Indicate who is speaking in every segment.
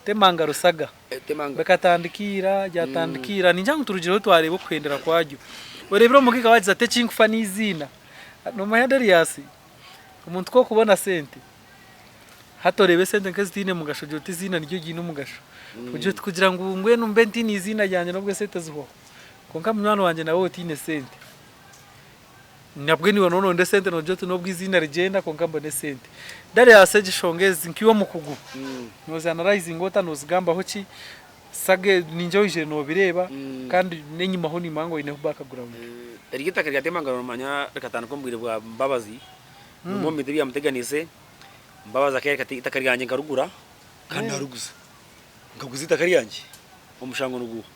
Speaker 1: Temanga Rusaga.
Speaker 2: Temanga.
Speaker 1: Bikatandika ira, ryatandika ira. Ningira ngu turugireho twareeba okuhendera kwaryo. Oreebire omugaga waagiza ati ekinkufa n'eiziina. Noomanya Darius, omuntu ku orikubona sente, hati oreeba esente nk'ezitaine mugasho ogira oti eiziina niryo riine omugasho. Ogira oti kugira ngu mbwenu mbe ntaine eiziina ryangye n'obu esente zihwaho. Kwonka munywani wangye nawe otaine sente, Nabwe niiwe nooba noronda esente noogira oti n'obu eiziina rigyenda kwonka mbone esente. Darius egi nshonga ezi nk'iwe omukugu noozi analyzinga ota noozigambaho ki? Saga ningira oijire noobireeba kandi n'enyimaho nimanya ngu oineho background.
Speaker 2: Eryo eitaka rya Temangalo noomanya rikatandika omu bwire bwa Mbabazi, bimwe omu bintu ebyamuteganiise, Mbabazi akeereka ati eitaka ryangye nkarigura kandi naariguza. Nkaguza eitaka ryangye, omushango niguuha?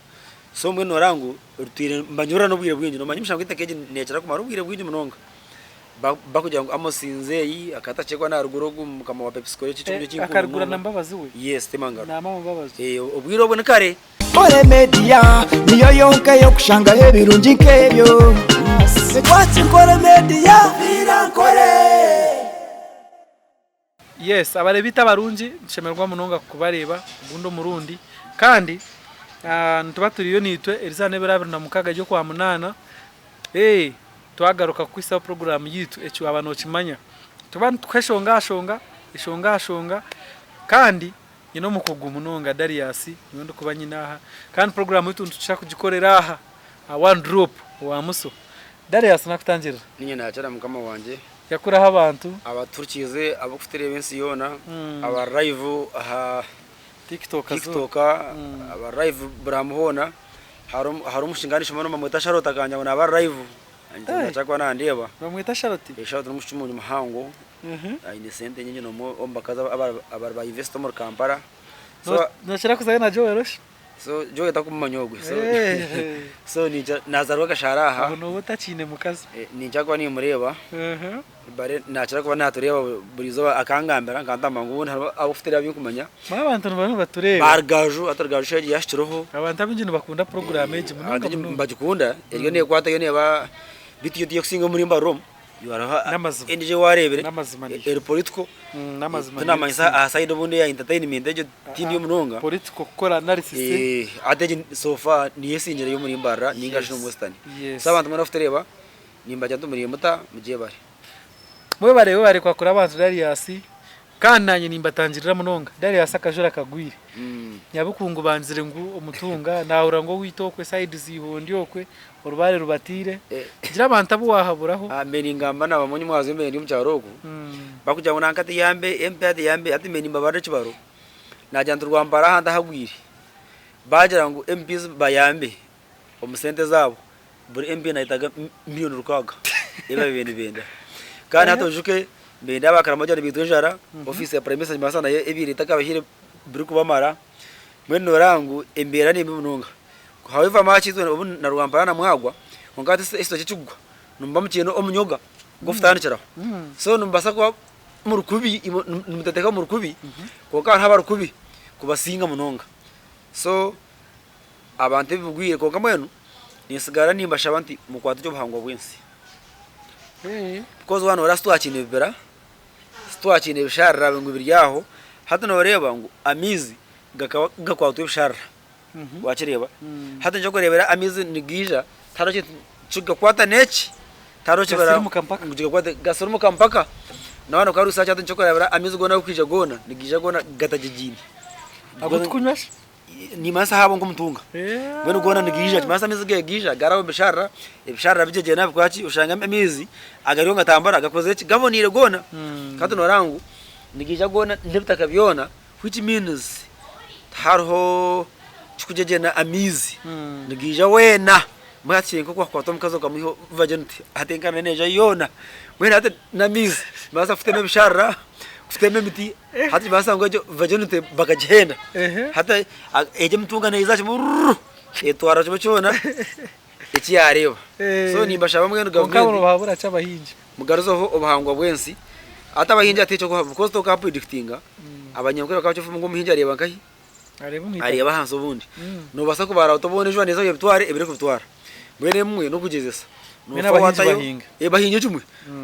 Speaker 2: So mbwenu noreeba ngu rutwire nibanyurura n'obwire bwingi, nomanya emishango y'eitaka egi nekira kumara obwire bwingi munonga. Bakugira ngu Amos Nzeyi akaba atakyeekwa narugura ogu mukama wa Pepsico eki ekyokurya ekinkunda
Speaker 1: Akarigura na
Speaker 2: munonga.
Speaker 1: Mbabazi we?
Speaker 2: Yes Temangalo.
Speaker 1: Naama Mbabazi.
Speaker 2: Obwire obwo ni kare.
Speaker 3: Nkore Media niyo yonka ey'okushangaho ebirungi nk'ebyo. Twaki Nkore Media. Nkore.
Speaker 1: Yes abareebi baitu abarungi nitushemererwa munonga kubareeba ogundi omurundi kandi nituba turiyo naitwe erizooba n'ebiro 26 ry'okwamunaana twagaruka kukuhitsyaho puroguraamu yaitu eki waaba nookimanya. Nituba nitukuha eshonga aha shonga, eshonga aha shonga kandi nyine omukugu munonga Darius niwe ndikuba nyine aha kandi puroguraamu yaitu nitukira kugikorera aha aha One Drop owa Muso. Darius nakutangirira.
Speaker 2: Niinye naakyera mukama wangye.
Speaker 1: Yakuraho abantu.
Speaker 2: Abatuhurikiize abarikutureeba ensi yoona, abari live aha
Speaker 1: TikTok,
Speaker 2: abari live buri hamwe hoona. Hariho omwishiki nka nibamweta Charlotte akangya ngu naaba ari live, naija kuba nandeeba.
Speaker 1: Nibamweta Charlotte?
Speaker 2: Charlotte n'omwishiki murungi muhango, aine esente nyingi n'omwe omu bakazi abari ba investa omuri Kampala.
Speaker 1: Nokira kuzayo na Joel shi?
Speaker 2: So Joy takumumanya ogwe so so ninja nazarwa akashara aha.
Speaker 1: Aho noba otakiine mukazi.
Speaker 2: Ninja kuba nimureeba bare nakira kuba natureeba buri izooba akangambira nkantamba ngu ubundi hariho abu abinkumanya.
Speaker 1: Manya abantu nibaba nibatureeba.
Speaker 2: Ba Rugaju hati Rugaju shi egi yashikireho.
Speaker 1: Abantu abaingi nibakunda puroguraamu egi munonga munonga.
Speaker 2: Nibagikunda eriyo nekwata yo neba beitu yo tiyekusinga omuri mbarara omu.
Speaker 1: N'amazima.
Speaker 2: Endijo ei wareebire
Speaker 1: N'amazima niyo.
Speaker 2: eri political.
Speaker 1: N'amazima niyo
Speaker 2: Tinamanyisa
Speaker 1: ekusinga.
Speaker 2: aha side obundi eya entertainment egyo tindiyo munonga.
Speaker 1: Political kukora analysis.
Speaker 2: Hati egi so far niyo esingireyo omuri Mbarara ninga shi n'omu Western.
Speaker 1: Yes.
Speaker 2: So abantu mwena abarikutureeba nimbagira nti muri muta mugyebare.
Speaker 1: Mwebare webare kwakura abantu Darius Kandi naanye nimbatangirira munonga. Darius akajura akagwire. Nyabukungu bangizire ngu omutunga, naahurira ngu owaitu okwe side za Ihondi okwe orubaare rubataire. Gira abantu abu waahaburaho.
Speaker 2: Mbe ningamba na bamwe omwazi mbe ndi omu kyaro oku, bakugira ngu nanka tiyambe, MP atiyambe, hati mbe nimbabarira ekibaro, nagira nti Rwampara ahantu ahagwire, bagira ngu MPs bayambe omu sente zaabo, Buri MP nayetaaga miriyoni rukaaga ebi babaire nibenda. Kandi hati oijuke nibenda aba Karamoja nibaitwa enjara, ofiisi ya Prime Minister nibaasa nayo ebaire etakabahaire birikubamara, mbwenu noreeba ngu embeera nimbi munonga. However much itwe obu na Rwampara na mwagwa, kwonka hati ekitookye kikugwa nimuba mukiine omunyoga gw'okutandikiraho. So nimubaasa kuba muri kubi imwe nimuteekateeka ngu muri kubi, kwonka hariho abari kubi kubasinga munonga. So Abantu ebi bigwire kwonka mbwenu ninsigara nimbashaba nti mukwate gye obuhangwa bw'ensi because waaba noreeba titwakiine bibira, titwakiine bisharara ngu biri aho, hati noreeba ngu amaizi gakaba gakwatwa ebisharara wakireeba, hati nikyo orikureebera amaizi nigaija tihariho kintu kikugakwata n'eki, tihariho kibira ngu kigakwate gasirimuka mpaka naaba nokora research hati nikyo orikureebera amaizi goona agarikuija goona nigaija goona gatagigiine.
Speaker 1: Agu tukunywa shi?
Speaker 2: Nimanyisa haabo nk'omutunga mbwenu goona nigaija nikimanyisa amaizi ge gaija garaba omu bisharara, ebisharara bigyegyena bikora ki oshanga amaizi agariyo nigatambura gakozire ki gaboneire goona hati noreeba ngu nigaija goona n'ebitaka byona which means tihariho kikugyegyena amaizi nigaija weena mbwenu hati kiri nk'oku wakukwata omukazi okamwiha virginity hati enkanda neija yoona mbwenu hati n'amaizi nibaasa kutema ebisharara, kutema emiti. Hati nibaasa ngu egyo virginity bakagihenda. Hati egyo emitunga neija kimwe rururu etwara kimwe kyona eki yaareeba. So nimbashaba mbwenu
Speaker 1: Kwonka
Speaker 2: gavumenti
Speaker 1: nibahabura ki abahingi?
Speaker 2: mugaruzeho obuhangwa bw'ensi. Hati abahingi hati ekyokuha because toka predictinga abanyankore bakaba bakyefumu ngu omuhingi areeba nkahi?
Speaker 1: Areeba omu itaka.
Speaker 2: Areeba ahansi obundi. Noobaasa kubaara oti obundi enjura neeza ebitware ebireke kubitwara. Mbwenu emwe n'okugyezesa.
Speaker 1: Mbwenu
Speaker 2: Noofa
Speaker 1: abahingi
Speaker 2: watayo
Speaker 1: bahinga.
Speaker 2: bahinge kimwe.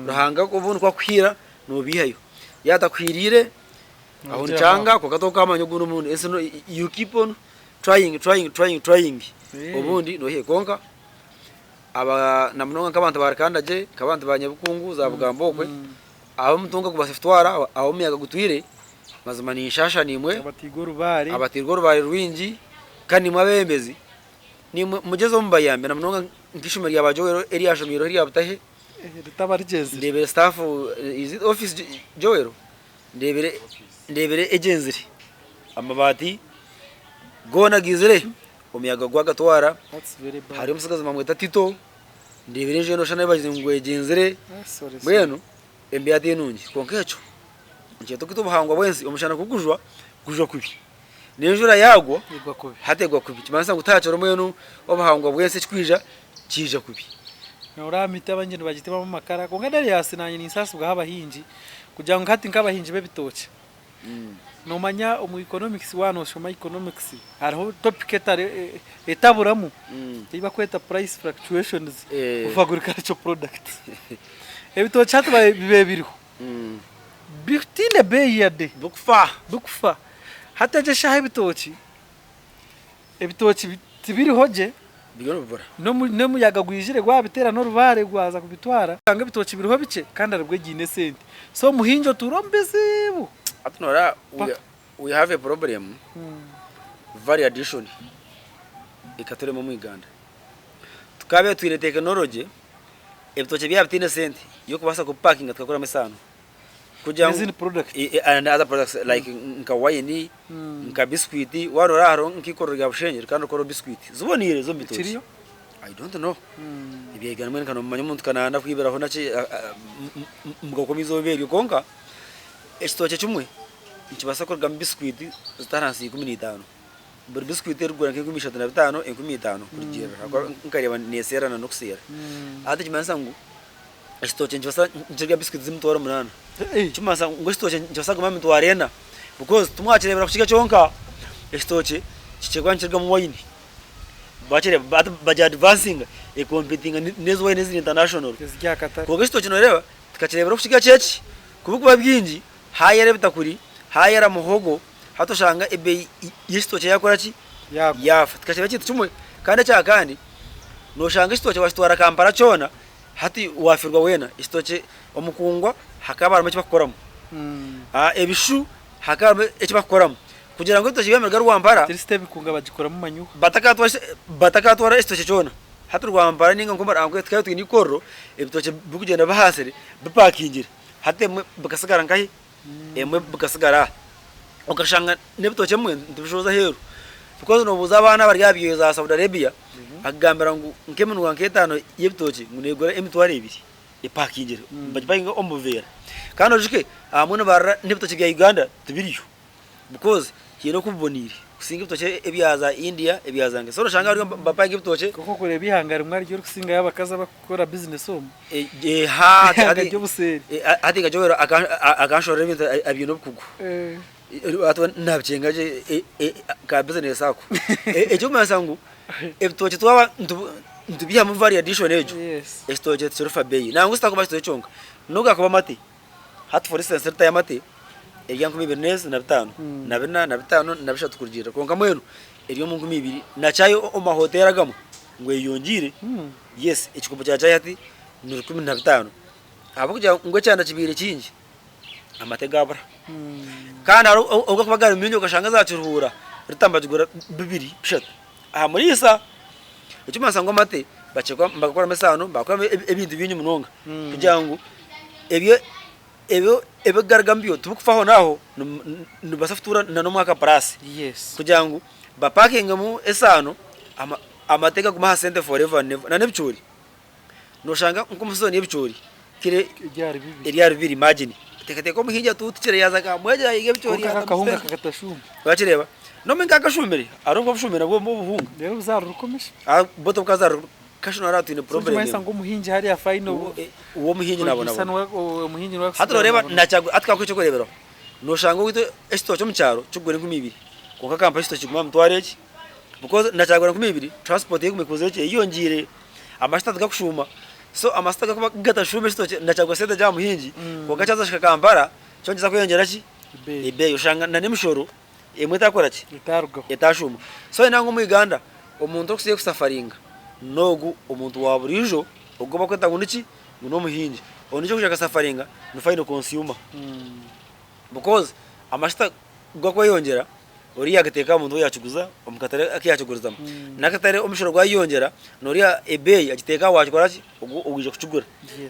Speaker 2: Ruhanga obundi ku akuhiira noobiihayo. Yaaba atakuhiiriire. Aho nikyanga kwonka tokamanya ogundi omurundi ensi no you keep on trying trying trying trying obundi nohika kwonka aba namunonga nk'abantu ba Rukandagye nk'abantu ba Nyabukungu za Bugamba okwe ahu omutunga gubaasa kutwara ahu omuyaga gutwire mazima ninshasha nimwe
Speaker 1: Abatiirwe orubaare.
Speaker 2: abatiirwe orubaare rwingi kandi nimwe abebembezi nimwe mugyezeho mubayambe namunonga nk'eishomero rya ba Joel eryashomiireho erya Butahe
Speaker 1: Ritaba rigyezire.
Speaker 2: Ndebere staff is it office Joel ndebere ndebere egyenzire amabaati goona gaizire omuyaga gwagatwara
Speaker 1: That's very bad.
Speaker 2: hariyo omutsigazi nibamweta Tito ndebere enju yoona noshusha nayo bagize ngu egyenzire
Speaker 1: Ah, sorry, sorry.
Speaker 2: mbwenu embeera tenungi kwonka ekyo nikyeta okwiita obuhangwa bw'ensi omushana kugujwa gujwa kubi n'enjura yaagwa
Speaker 1: Egwa kubi.
Speaker 2: hati egwa kubi nikimanyisa ngu tihakiriho mbwenu obuhangwa bw'ensi ekikwija kiija kubi.
Speaker 1: Noreeba emiti abaingi nibagitemamu amakara kwonka Darius nanye ninsaasibwaho abahingi kugira ngu hati nk'abahingi b'ebitookye nomanya omu economics waaba noshoma economics hariho topic etari etaburamu ei barikweta price fluctuations of agricultural products. Ebitookye hati bibaire biriho bitiine beeyi yade
Speaker 2: Bikufa.
Speaker 1: Bikufa. Hati egi eshaaha ebitookye Ebitookye tibiriho gye,
Speaker 2: Biriyo nibibura.
Speaker 1: N'omuyaga gwijire gwabiteera n'orubaare gwaza kubitwara. Osanga ebitookye biriho bikye kandi aribwo egiine esente. So omuhingi otuura omu bizibu.
Speaker 2: Hati noreeba we have a problem, value addition ekaturema omu Uganda. Tukabaire twine technology, ebitookye byaba bitiine sente y'okubaasa kubipakinga tukakoramu esaano. Kugira ngu
Speaker 1: N'ezindi product.
Speaker 2: and other products like nka wine, nka biscuit, warora hariho nk'ikorero rya Bushenyi rikaba nirikora biscuit ziboniire z'omu bitookye.
Speaker 1: Kiriyo?
Speaker 2: I don't know. Ebyegana mbwenu nkanomanya omuntu kananda kwibiraho naki mugakoma eizooba eryo kwonka ekitookye kimwe nikibaasa kurugamu biscuit zitari ahansi ya 15. Buri biscuit erikugura nk'enkumi ishatu na bitaano, enkumi itaano kurugiirira ahakuba nkareeba neeseerana n'okuseera. Hati nikimanyisa ngu Ekitookye nikibaasa nikirya biscuits z'emitwaro munaana. Ekirikumanyisa ngu ekitookye nikibaasa kuguma aha mitwaro ena because timwakireebera kukirya kyonka, ekitookye nikikira nikirugamu wayini. Wakireeba hati bagi advancinga ekompitinga n'ezi wayini eziri international.
Speaker 1: Eziri aha katare.
Speaker 2: Kwonka ekitookye nooreeba tukakireebera okukirya kyeki, ku birikuba bingi haayera ebitakuri, haayera muhogo, hati oshanga ebeeyi y'ekitookye yaakora ki?
Speaker 1: Yaagwa.
Speaker 2: Yaafa. Tukakireeba ekintu kimwe kandi ekya kandi nooshanga ekitookye waakitwara Kampala kyona, Hati waafirwa weena ekitookye omukungwa hakaba harimu eki barikukoramu, ebishu hakaba harimu eki barikukoramu kugira ngu ebitookye byaba nibiruga Rwampara
Speaker 1: At least ebikunga bagikoramu manyuwa.
Speaker 2: Batakaatwara ekitookye kyona. Hati Rwampara ninga nk'omu tukaba twine eikorero ebitookye birikugyenda bihaasire bipakingire hati ebimwe bikasigara nkahi? Ebimwe bikasigara aha. Okashanga n'ebitookye ebimwe nitubishohoza aheeru because noobuuza abaana abari aha byoya za Saudi Arabia akugambira ngu nk'eminwa nk'etaano y'ebitookye ngu neegura emitwaro ebiri epakingire nibagipakinga omu buveera. Kandi oijuke abamwe nibarira n'ebitookye bya Uganda tibiriyo because haine oku biboniire kusinga ebitookye ebya za India ebya za nka. So noshanga bariyo nibapakinga ebitookye.
Speaker 1: Kwonka okureeba eihanga rimwe ariryo rikusingayo abakazi abakukora bizinesi omu. Eihanga ry'obuseeri.
Speaker 2: Hati nka Joel akanshorera ebintu abiine obukugu. Hati nabikyenga gye ka bizinesi ako. Ekirikumanyisa ngu ebitookye twaba nitubiihamu value addition egyo, ekitookye tikirifa beeyi. Nangwa kitakuba kitookye kyonka, nobu gaakuba amate, hati for instance lita y'amate eri aha nkumi ibiri n'ezi na bitaano, na bina, na bitaano, na bishatu kurugiirira. Kwonka mbwenu eri omu 2000 na chai omu mahoteeri agamwe ngu eyeyongyeire. Yes, ekikopo kya chai hati ni 15 ahabw'okugira ngu ekyanda kibaire kingi. Amate gabura. Kandi hariho obu gakuba gari maingi okashanga za kiruhura rita nibagigura bibiri bishatu aha muriisa. Ekirikumanyisa ngu amate nibagakoramu esaano, nibakoramu ebintu bingi munonga kugira ngu ebyo ebyo ebirikugarugamu byo tibikufa ahonaaho nibibaasa kutuura n'omwaka puraasi kugira ngu bapakingemu esaano amate gagume aha sente forever and ever. N'ebicoori. Noshanga nk'omu season y'ebicoori kiro eri ahari bibiri imagine. Teekateeka omuhingi atuutikire yaaza akamwegyera ahiga ebicoori
Speaker 1: Kwonka akahunga kakatashuma.
Speaker 2: Wakireeba? N'omuhingi akashumire hariho obushumire nabwo obuhunga.
Speaker 1: Reero obuzaaro rukomesha.
Speaker 2: Bwo tibukazara kasha noreeba twine problem.
Speaker 1: Nikimanyisa ngu omuhingi hariya final.
Speaker 2: Uwe omuhingi nabonabona. Hati noreeba hati kakuha ekyokureeberaho noshanga owaitu ekitookye omu kyaro kikugura 2000 kwonka Kampala ekitookye kiguma aha mitwaro egi because nakyagura 2000 transport eguma ekozire ki eyeyongyeire. Amasita tigakushuuma so amasita gakuba gatashuuma ekitookye nakyagura sente gye aha muhingi kwonka kyaza kihika Kampala kyo nikiza kweyongyera ki? Ebeeyi. Oshanga na n'emishoro emwe etakora ki?
Speaker 1: Etarugaho.
Speaker 2: Etashuuma. So nangwa omu Uganda omuntu orikusigayo kusafaringa n'ogu omuntu wa buriijo ogu bakweta ngu niki? Ngu n'omuhingi. Ondiijo orikwija akasafaringa ni final consumer. Because amajuta ku gakweyongyera oriya agateeka aha muntu ou yaakiguza omu katare aku yaakigurizamu. N'akatare omushoro gwayeyongyera n'oriya ebeeyi agiteeka aha waakikora ki? Ogu owaija kukigura.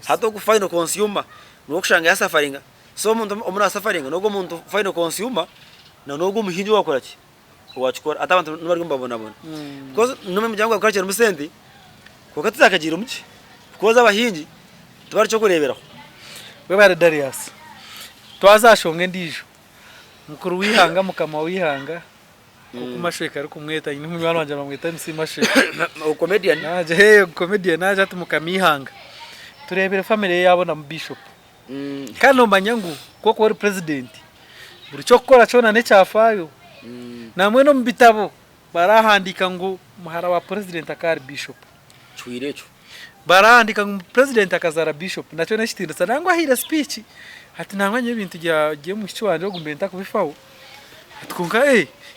Speaker 2: Hati ogu final consumer niwe orikushanga yaasafaringa. So omuntu omu naasafaringa n'ogu omuntu final consumer na n'ogu omuhingi owaakora ki? Owaakikora. Hati abantu nibo bariyo nibabonabona. Because n'omu muryango gwawe gukaba gurimu sente kwonka tizakagiiremu gye because abahingi tibari ky'okureeberaho.
Speaker 1: Webare Darius. Twaza aha shonga endiijo. Mukuru w'eihanga mukama w'eihanga nk'oku Mashweka arikumweta nyine munywani wangye nibamweta MC Mashweka.
Speaker 2: Ogu comedian.
Speaker 1: Naagira hey ogu comedian naagira ati mukama eihanga. Tureebire family ye yaabonamu bishop. Kandi noomanya ngu ku orikuba ori president buri ky'okukora kyona n'ekyafaayo. Nambwenu omu bitabo barahandiika ngu muhara wa president akaba ari bishop.
Speaker 2: Kihweire ekyo.
Speaker 1: Barahandiika ngu president akazaara bishop nakyo n'ekitiinisa. Nangwa ahaire speech ati nangwa nyowe ebintu by'omwishiki wangye ogu mbaire ntakubifaho ati kwonka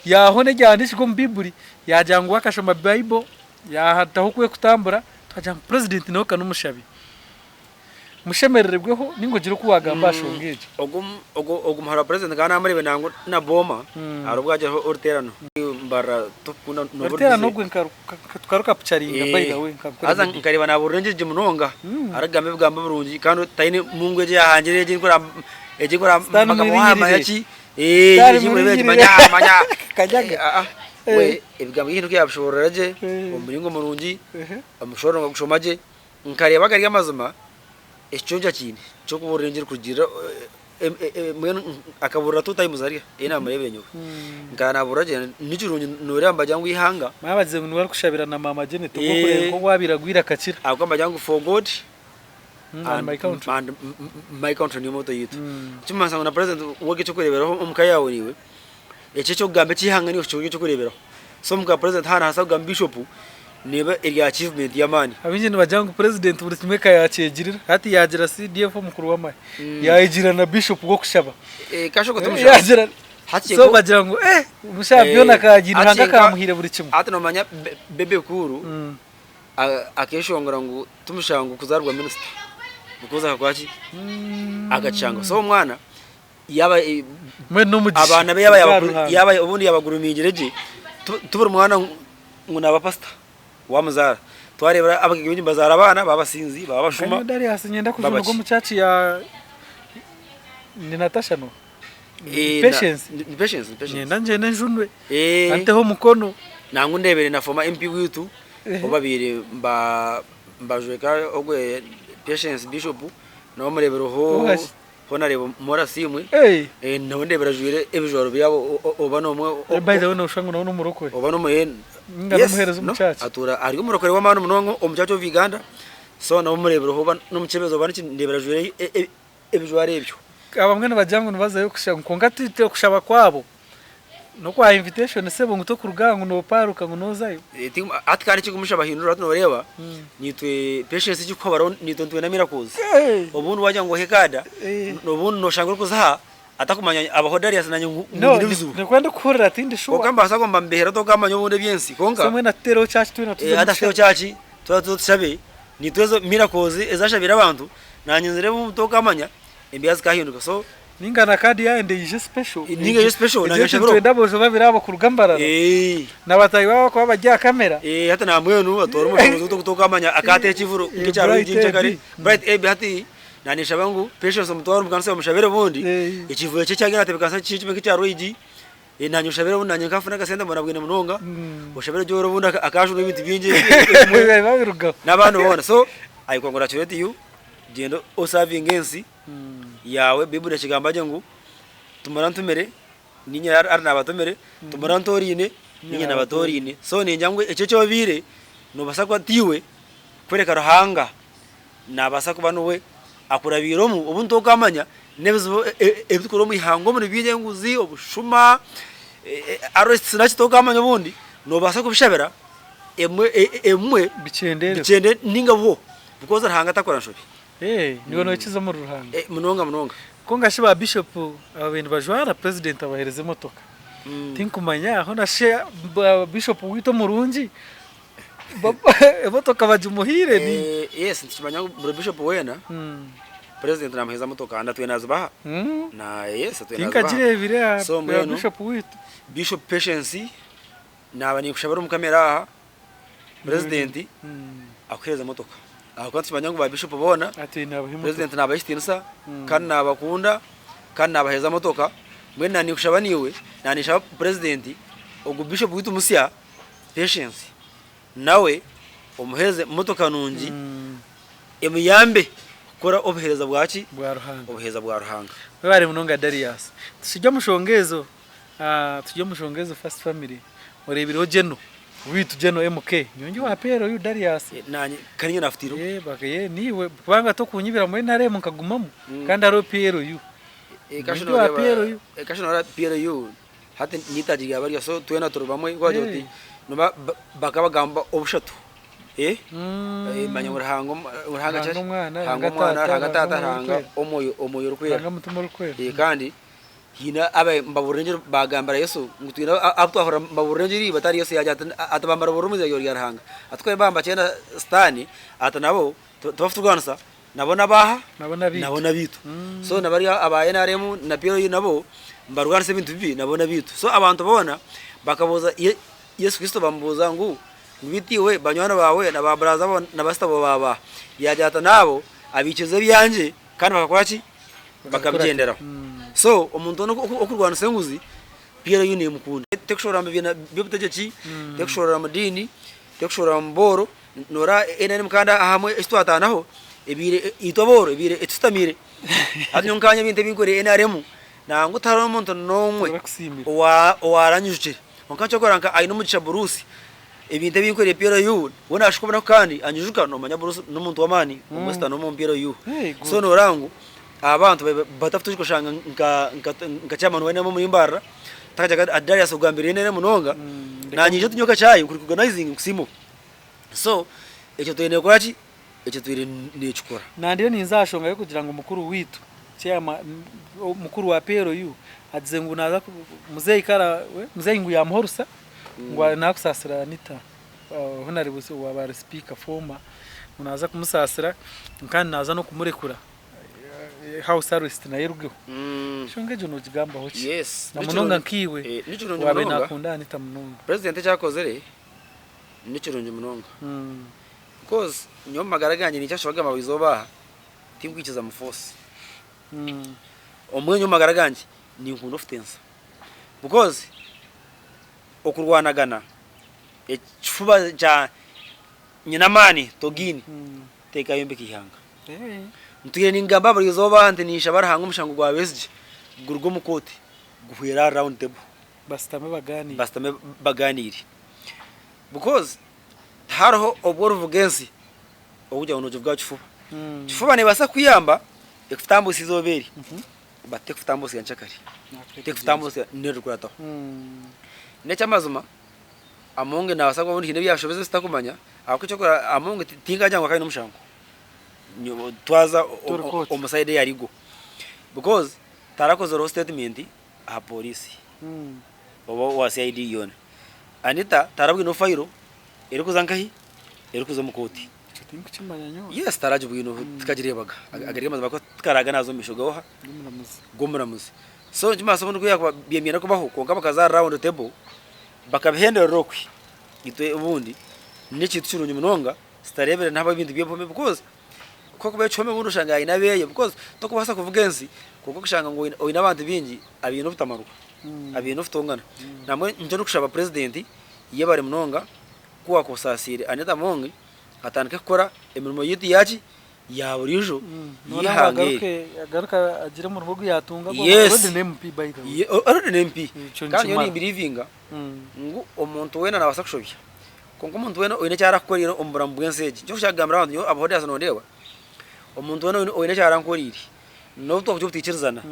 Speaker 1: yaaho n'ebyahandiikirwe omu baiburi yaagira ngu we akashoma bible yaataho oku erikutambura twagira ngu president nawe ka n'omushabi. Mushemerererweho ninga ogire oku wagamba aha shonga egyo.
Speaker 2: Ogu muhara wa president nkaba namureeba nangwa na Boma hariho obu yagiraho oruteerano mbarara tokukunda
Speaker 1: noba ori Oruteerano
Speaker 2: busy.
Speaker 1: ogwe tukarukapucharinga by the way nka Nkore
Speaker 2: Haza
Speaker 1: Media.
Speaker 2: nkareeba naburira engiri gye munonga arikugamba ebigambo birungi kandi taine mungu egi eyahangire egi egi
Speaker 1: Sitaani
Speaker 2: mukama wawe
Speaker 1: mwirinyirire.
Speaker 2: manya ki
Speaker 1: Sitaani
Speaker 2: egi
Speaker 1: mwirinyirire.
Speaker 2: manya manya
Speaker 1: Kanyaga.
Speaker 2: We ebigambo byaitu oku yabishoborora gye omu muringo murungi omushororongo agushoma gye. Nkareeba gari amazima ekiconco akiine ky'okubuurira engiri kurugiirira mbwenu akabuurira two times hariya ei naamureebire nyowe. Nkaba naabuurira gye ni kirungi nooreeba nibagira ngu eihanga.
Speaker 1: Manya bagize ngu niwe arikushabira na maama Janet ogwo okureeba nk'obu abaire agwire akakira.
Speaker 2: Ahabw'okuba nibagira ngu for God
Speaker 1: And my country.
Speaker 2: And my country niyo motto yaitu. Ekirikumanyisa ngu na president we eky'okureeberaho omu ka yaawe naiwe, eki eky'okugamba eky'eihanga naiwe kikaba eky'okureeberaho. So omu ka president haaba nihabaasa kugamba bishop neeba eri achievement y'amaani.
Speaker 1: Abaingi nibagira ngu president buri kimwe eka yakyegirira. Hati yagira CDF omukuru w'amahe, yayegira na bishop w'okushaba.
Speaker 2: Kasha okwo timushaba.
Speaker 1: Yagira so bagira ngu eh omushaija byona akagira Ruhanga akamuhaire buri kimwe.
Speaker 2: Hati nomanya Bebe Cool akeshongora ngu timushango kuzaarwa minisita because akakora ki? Akakishanga. So omwana Yaaba
Speaker 1: Mbwenu n'omugisha
Speaker 2: abaana be yaaba
Speaker 1: ogwa
Speaker 2: yaaba
Speaker 1: Ruhanga.
Speaker 2: yaaba obundi yaabagurumingire gye, ti ti buri mwana ngu naaba pasita waamuzaara. Twareeba abagaiga baingi nibazaara abaana baba abasinzi, baba
Speaker 1: Nka
Speaker 2: abashuma,
Speaker 1: nyowe Darius niinyenda
Speaker 2: baba
Speaker 1: kujunirwa
Speaker 2: ki.
Speaker 1: omu church ya ni Natasha no?
Speaker 2: Eh, na-
Speaker 1: Patience.
Speaker 2: ni ni Patience, ni Patience.
Speaker 1: Niinyenda ngyende njunwe
Speaker 2: Eh,
Speaker 1: anteho omukono.
Speaker 2: nangwa ndeebire na former MP waitu
Speaker 1: Ehe.
Speaker 2: ou babaire mba mbajweka ogwe Patience Bishop nawe omureebire ho
Speaker 1: Ohashi?
Speaker 2: Hoona reeba Morasiimwe,
Speaker 1: Hey!
Speaker 2: nawe ndeebera ajwaire ebijwaro byabo oba n'omwe
Speaker 1: By the way noshusha ngu nawe n'omurokore.
Speaker 2: oba n'omu
Speaker 1: Ninga n'omuheereza omu church.
Speaker 2: Atuura ari omurokore w'amaani munonga omu church of Uganda so nawe omureebireho oba n'omukyebezi oba niki ndeebera ajwaire ebijwaro ebyo.
Speaker 1: Abamwe nibagira ngu nibazayo kushaba kwonka ti okushaba kwabo N'okwa invitation sebo ngu tokuruga aha ngu noparuka ngu nozayo.
Speaker 2: Hati kandi ekirikumusha bahindura hati noreeba nitwe patience ekirikuhabaraho nitwe nitwenda miracles obundi wagira ngu ohe kaada obundi noshanga orikuza aha atakumanya abaho Darius nanye ngu
Speaker 1: No
Speaker 2: nyine ebizibu
Speaker 1: nikuba ndikuhurira tindi shuwa.
Speaker 2: Kwonka mbaasa kuba mbambehera tokamanya obundi ebyensi kwonka
Speaker 1: So mbwenu tutereho church twena tuze
Speaker 2: hati tuteho church twena tuze tushabe nitwe ezo miracles ezashabire abantu nanye nzireebe obu tokamanya embeera zikahinduka so.
Speaker 1: Ninga na card yayenda eije special.
Speaker 2: Ninga eije special
Speaker 1: nanye nshabire. Nitwenda aboojo babiri abo kuruga Mbarara. Na bataahi baabo abakuba bari aha kamera.
Speaker 2: Hati nambwenu atware omushobozi ogu tokamanya akaata ekivuro nk'ekya Rwigi nkyakare. Bright Abby hati naninshaba ngu Patience omutware omu kanisa omushabire obundi ekivuro kye ekyagenda atebekanisa kibe nk'ekya Rwigi. Nanye oshabire obundi nanye nkafuna akasente mbonabwine munonga. Oshabire gye obundi akajunwa ebintu bingi
Speaker 1: Babirugaho.
Speaker 2: n'abandi boona. So I congratulate you gyenda osavinge ensi. Yaawe. Baiburi ekigamba gye ngu tumara ntumire ninye ari nabatumire, tumara ntoraine ninye nabatoraine. So ningira ngu ekyo eki obaire nobaasa kuba tiiwe kureka Ruhanga nabaasa kuba niwe akurabiire omu obundi tokamanya n'ebizibu ebirikuruga omu ihanga omu nibingi enguzi, obushuma, arrests naki tokamanya obundi nobaasa kubishabira emwe ebimwe bikyendere ninga bwo because Ruhanga takora nshobi.
Speaker 1: Eeh niiwe nokiza omuri Ruhanga.
Speaker 2: Munonga munonga.
Speaker 1: Kwonka shi ba bishop ababaire nibajwara president abahereza emotoka tinkumanya hoona shi ba bishop waitu omurungi emotoka bagimuhaire ni
Speaker 2: Eh, yes nitukimanya ngu buri bishop weena president namuheeza motoka na twena azibaha na yes twena azibaha
Speaker 1: tinkagireebire aha
Speaker 2: So
Speaker 1: ya
Speaker 2: mbwenu
Speaker 1: bishop waitu.
Speaker 2: Bishop Patience naaba ninkushabira omu kamera aha president akuheereze emotoka ahakuba nitukimanya ngu ba bishop boona president nabaha ekitiinisa kandi nabakunda kandi nabaheereza motoka mbwenu naaba ninkushaba naiwe naaba ninshaba president ogu bishop waitu musya Patience nawe omuheereze motoka nungi emuyambe kukora obuheereza bwaki?
Speaker 1: Bwa Ruhanga.
Speaker 2: Obuheereza bwa Ruhanga.
Speaker 1: Webare munonga Darius. Turi omushonga ezo Turi omu nshonga ezo first family orebireho General waitu General MK nyowe ndi owa PLU Darius.
Speaker 2: Nanye kandi nyowe nafutireho.
Speaker 1: Ye niiwe kubanga tokunyibira mu NRM nkagumamu kandi hariho PLU. Nyowe ndi owa PLU.
Speaker 2: Kashi noreeba PLU hati nitaagi rya barya so twena turi bamwe wagira oti bakabagamba obushatu manya ngu Ruhanga
Speaker 1: Ruhanga Omwana, Ruhanga
Speaker 2: Taata, Ruhanga Omwoyo Orikwera.
Speaker 1: Ruhanga Mutima Orikwera.
Speaker 2: Kandi Haine ababaire nibabuurira engiri baagambira Yesu ngu twine abu twahurira nibabuurira engiri batari Yesu yaagira ati ati bamara buurira omu iragiro rya Ruhanga. Ati ku bamba kyenda Sitaane ati nabo tibakuturwanisa nabo n'abaaha?
Speaker 1: Nabo n'abaitu.
Speaker 2: Nabo n'abaitu. So na bariya aba NRM na PLU nabo nibarwanisa ebintu bibi nabo n'abaitu. So abantu boona bakabuuza Yesu Kristo bamubuuza ngu beitu iwe banywani baawe na ba buraza baawe na basita baawe baabaha? Yaagira ati naabo abaikiriza ebyangye kandi bakakora ki? Bakabigyenderaho. So omuntu weena okurwanisa enguzi PLU nemukunda. Tekushoorora mu bibiina by'obutegyeki, tekushoorora mu diini, tekushoorora mu booro, noreeba NRM kandi ahamwe eki twataanaho ebaire itwe abooro ebaire etusitamiire. Hati nyowe nkanye ebintu ebi nkoreire NRM nangwa tihariho omuntu n'omwe owaranyijukire. Kwonka kyokora nka Ainomugisha Bruce Ebintu ebi nkoreire PLU, we naashuka obunaku kandi anyijuka, noomanya Bruce n'omuntu w'amaani omwesita n'omu PLU. So nooreba ngu abantu batafuta oshanga nka chairman wa NRM omuri Mbarara takagira ati Darius ogambire NRM munonga, naanye nyija tunywe akachai nku recognizinge nkusiime. So ekyo twine kukora ki? Ekyo twine nekikora.
Speaker 1: Nandiyo ninza aha shonga yokugira ngu mukuru waitu chairman mukuru wa PLU agize ngu naza muzeyi kara muzeyi ngu yamuha orusa ngu nakusaasira Anita Honarebo owaba ari sipiika former ngu naza kumusaasira kandi naza nokumurekura house arrest nayo erugeho. Enshonga egyo nogigambaho ki?
Speaker 2: Yes
Speaker 1: Namunonga nkaiwe
Speaker 2: nikirungi
Speaker 1: owabaire
Speaker 2: munonga.
Speaker 1: nakunda Anita munonga.
Speaker 2: President eki akozire nikirungi munonga. Coz nyowe omu magara gangye ninkyashoboka kugamba buri izooba aha tinkwikiriza mu force. Obumwe nyowe omu magara gangye ninkunda ofutensa because okurwanagana ekifuba kya nyine amaani togiine tekayombeka eihanga. Ntwire ningamba buri izooba aha nti ninshaba Ruhanga omushango gwa Besigye guruge omu kooti guhwere aha round table
Speaker 1: Basitame bagaaniire.
Speaker 2: Basitame bagaaniire because Tihariho obu orivuga ensi orikugira ngu nogivuga aha kifuba. Kifuba nebaasa kukuyamba ekutambuutsya eizooba eri but tekutambuutsya nkyakare, tekutambuutsya n'eririkurataho. N'eky'amazima Amongi nabaasa kuba obundi haine ebi yashobize ebi tutakumanya ahabw'okuba eky'okureeba Amongi tinkagira ngu akaba aine omushango twaza omu sayidi eya legal because tarakozireho statement aha pooriisi oba owa CID yoona. Anita tarabwineho fayiro erikuza nkahi? Erikuza omu kooti.
Speaker 1: Ekyo tinkukimanya nyowe.
Speaker 2: Yes taragibwineho tikagireebaga. Agari amazima ahakuba tikaraaga naaza omu maisho g'oha?
Speaker 1: G'omuramuzi.
Speaker 2: G'omuramuzi. So nikimanyisa obundi ku yaakuba byemyenda kubaho kwonka bakaza aha round table bakabihenderera okwe, itwe obundi n'ekintu kirungi munonga tutareebire n'ahabw'ebintu by'obuhame because ku orikuba ekihome obundi oshanga aine abeeye because tokubaasa kuvuga ensi kwonka okashanga ngu oine abantu baingi abaine obutamarwa, abaine obutongana. Nambwenu nikyo ndikushaba purezidenti yebare munonga ku waakusaasiire Anita Among atandike kukora emirimo yaitu yaaki ya buriijo
Speaker 1: Noona ngu
Speaker 2: y'eihanga eri.
Speaker 1: agaruke agaruke agire omurimo ogu yaatunga gwona
Speaker 2: Yes.
Speaker 1: already n'MP by the way.
Speaker 2: Ye- already ni MP.
Speaker 1: Ekyo
Speaker 2: Kandi nyowe
Speaker 1: nikimara.
Speaker 2: nimbiriivinga ngu omuntu weena naabaasa kushobya. Kwonka omuntu weena oine eki arakukorera omu buramu bw'ensi egi, nikyo ndikugambira abantu nyowe abahodasi nondeeba, omuntu weena oine eki arankoriire, n'obu twakugira obutaikirizana,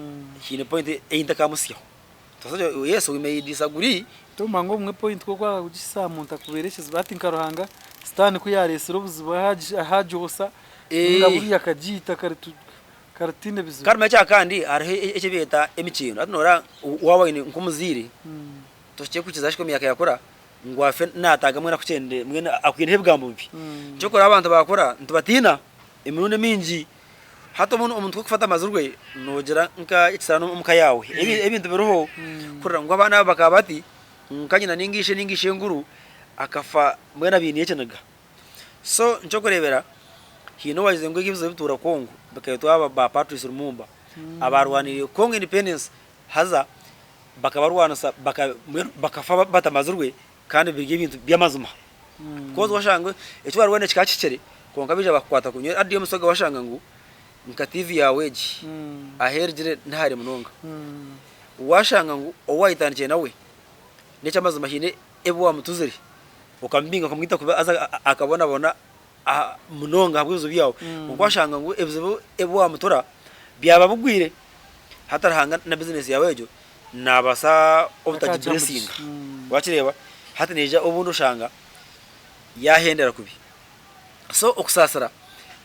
Speaker 2: haine point ei ntakamutsyaho. Yes we may disagree.
Speaker 1: Tomanya ngu obumwe point ku orikuba wagihisa aha muntu akubeera ekizibu hati nka Ruhanga sitaani ku yaresire obuzibu aha agyosa ninga buriya akagiita. Ka rutaine bizibu.
Speaker 2: Kandi omanye ekyakandi hariho eki beeta emikyendo. Hati noreeba waaba oine nk'omuzaire tohikire kuhikiza hati emyaka yakura ngu afe nataaga mbwenu akukyende mbwenu akwineho ebigambo bibi. Kyokora abantu bakura nitubatiina emirundi emingi. Hati obundi omuntu ku arikufa atamazirwe noogira nka ekisaraani omu ka yaawe. Ebintu biriho kurira ngu abaana aba bakaba bati nka nyina ninga ishe ninga ishenkuru akafa mbwenu abainiire ekiniga. So nikyokureebera haine owaagize ngu ebizibu bituura Congo bikaitwa aba ba Patrice Lumumba abaarwaniire Congo independence haza bakabarwanisa mbwenu bakafa batamazirwe kandi biri ebintu by'amazima. Because washanga eki waarwana kikaba kihikire kwonka baija bakukwata kubi. Nyowe RDM Musoga washanga ngu nka TV yaawe egi ahu erugire nihare munonga. Washanga ngu ou waayetandikire nawe n'eky'amazima haine ebi waamutuzire okamubinga okamwita kubi haza akabonabona munonga ahabw'ebizibu byawe. Kwonka washanga ngu ebizibu ebi waamutura byaba bigwire hati Ruhanga na bizinesi yaawe egyo naabaasa obutagiburesinga. Wakireeba? Hati naija obundi oshanga yaahendera kubi. So okusaasira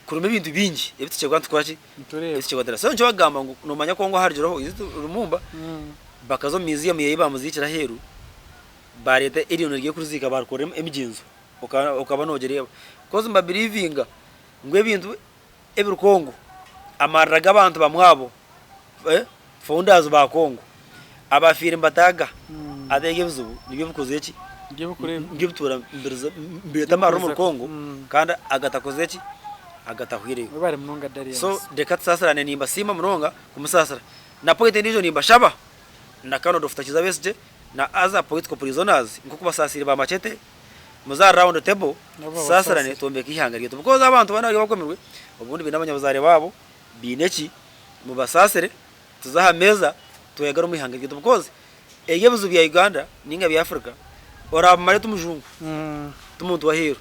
Speaker 2: kurimu ebintu bingi ebi tukira kuba nitukora ki? Ebi tukira kuba So nikyo bakugamba ngu noomanya Kongo aharugireho Lumumba bakaza omu museum ye ei baamuziikire aheeru baareeta eryondo ry'okuriziika baarikorera emigyenzo okaba noogireeba. Coz nibabiriivinga ngu ebintu ebiri Congo, amarira g'abantu bamwe abo, founders ba Congo abafiire nibataaga hati ebyo ebizibu nibyo bikozire ki? Nibyo bituura nibireeta amarira omuri Congo kandi agatakozire ki? Agatahwireyo. So reka tusaasirane nimbasiima munonga kumusaasira. Na point endiijo nimbashaba na Colonel Dokita Kiiza Besigye na other political prisoners nk'oku basaasiire ba Machete, muze aha round table tusaasirane twombeke eihanga ryaitu because abantu boona bari abakomirwe obundi baine abanyabuzaare baabo baine ki, mubasaasire tuze aha meeza tweyagare omu ihanga ryaitu because ebi ebizibu bya Uganda ninga bya Africa orabimara ti mujungu ti muntu w'aheeru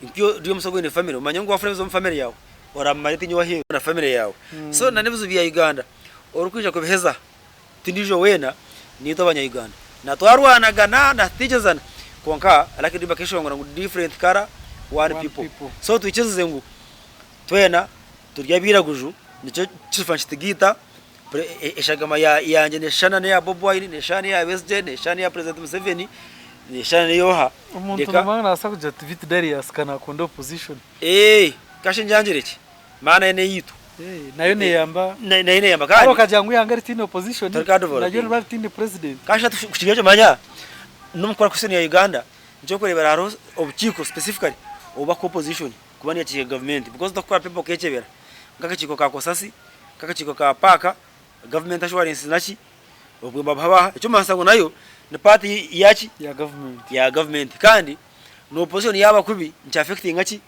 Speaker 2: nk'iwe ori omushaija oine family omanye ngu wafuna ebizibu omu family yaawe orabimara ti nyowe ow'aheeru na family yaawe so na n'ebizibu bya Uganda orikwija kubiheza Tindiijo weena, niitwe abanya-Uganda. Na twarwanagana na tutiikirizana kwonka Lucky Dube akeshongora ngu different colour, one people. So twikirize ngu twena turi abairaguju nikyo kirifa nikitugaita, eshagama yangye neshushana n'eya Bobi Wine, neshushana n'eya Besigye, neshushana n'eya President Museveni, neshushana n'ey'oha.
Speaker 1: Omuntu nomanya nabaasa kugira ati beitu Darius ka nakunda opposition.
Speaker 2: Eeh kasha engyangire ki? Maana nayo n'eyaitu.
Speaker 1: Nayo neyamba.
Speaker 2: Nayo neyamba kandi.
Speaker 1: Okagira ngu eihanga ritaine opposition naryo niriba ritaine president.
Speaker 2: Kandi hati kukigira ekyo manya n'omu kukora constitution ya Uganda nikyokureebera hariho obukiiko specifically obubakuha opposition kuba niyo gavumenti because tokukora paper okekyebera nk'akakiiko ka COSASE, nk'akakiiko ka PAC, government assurance naki obwo nibabuha baaha eky'okumanyiisa ngu nayo ni part yaki? Ya gavumenti kandi na opposition yaaba kubi nikya affectinga ki?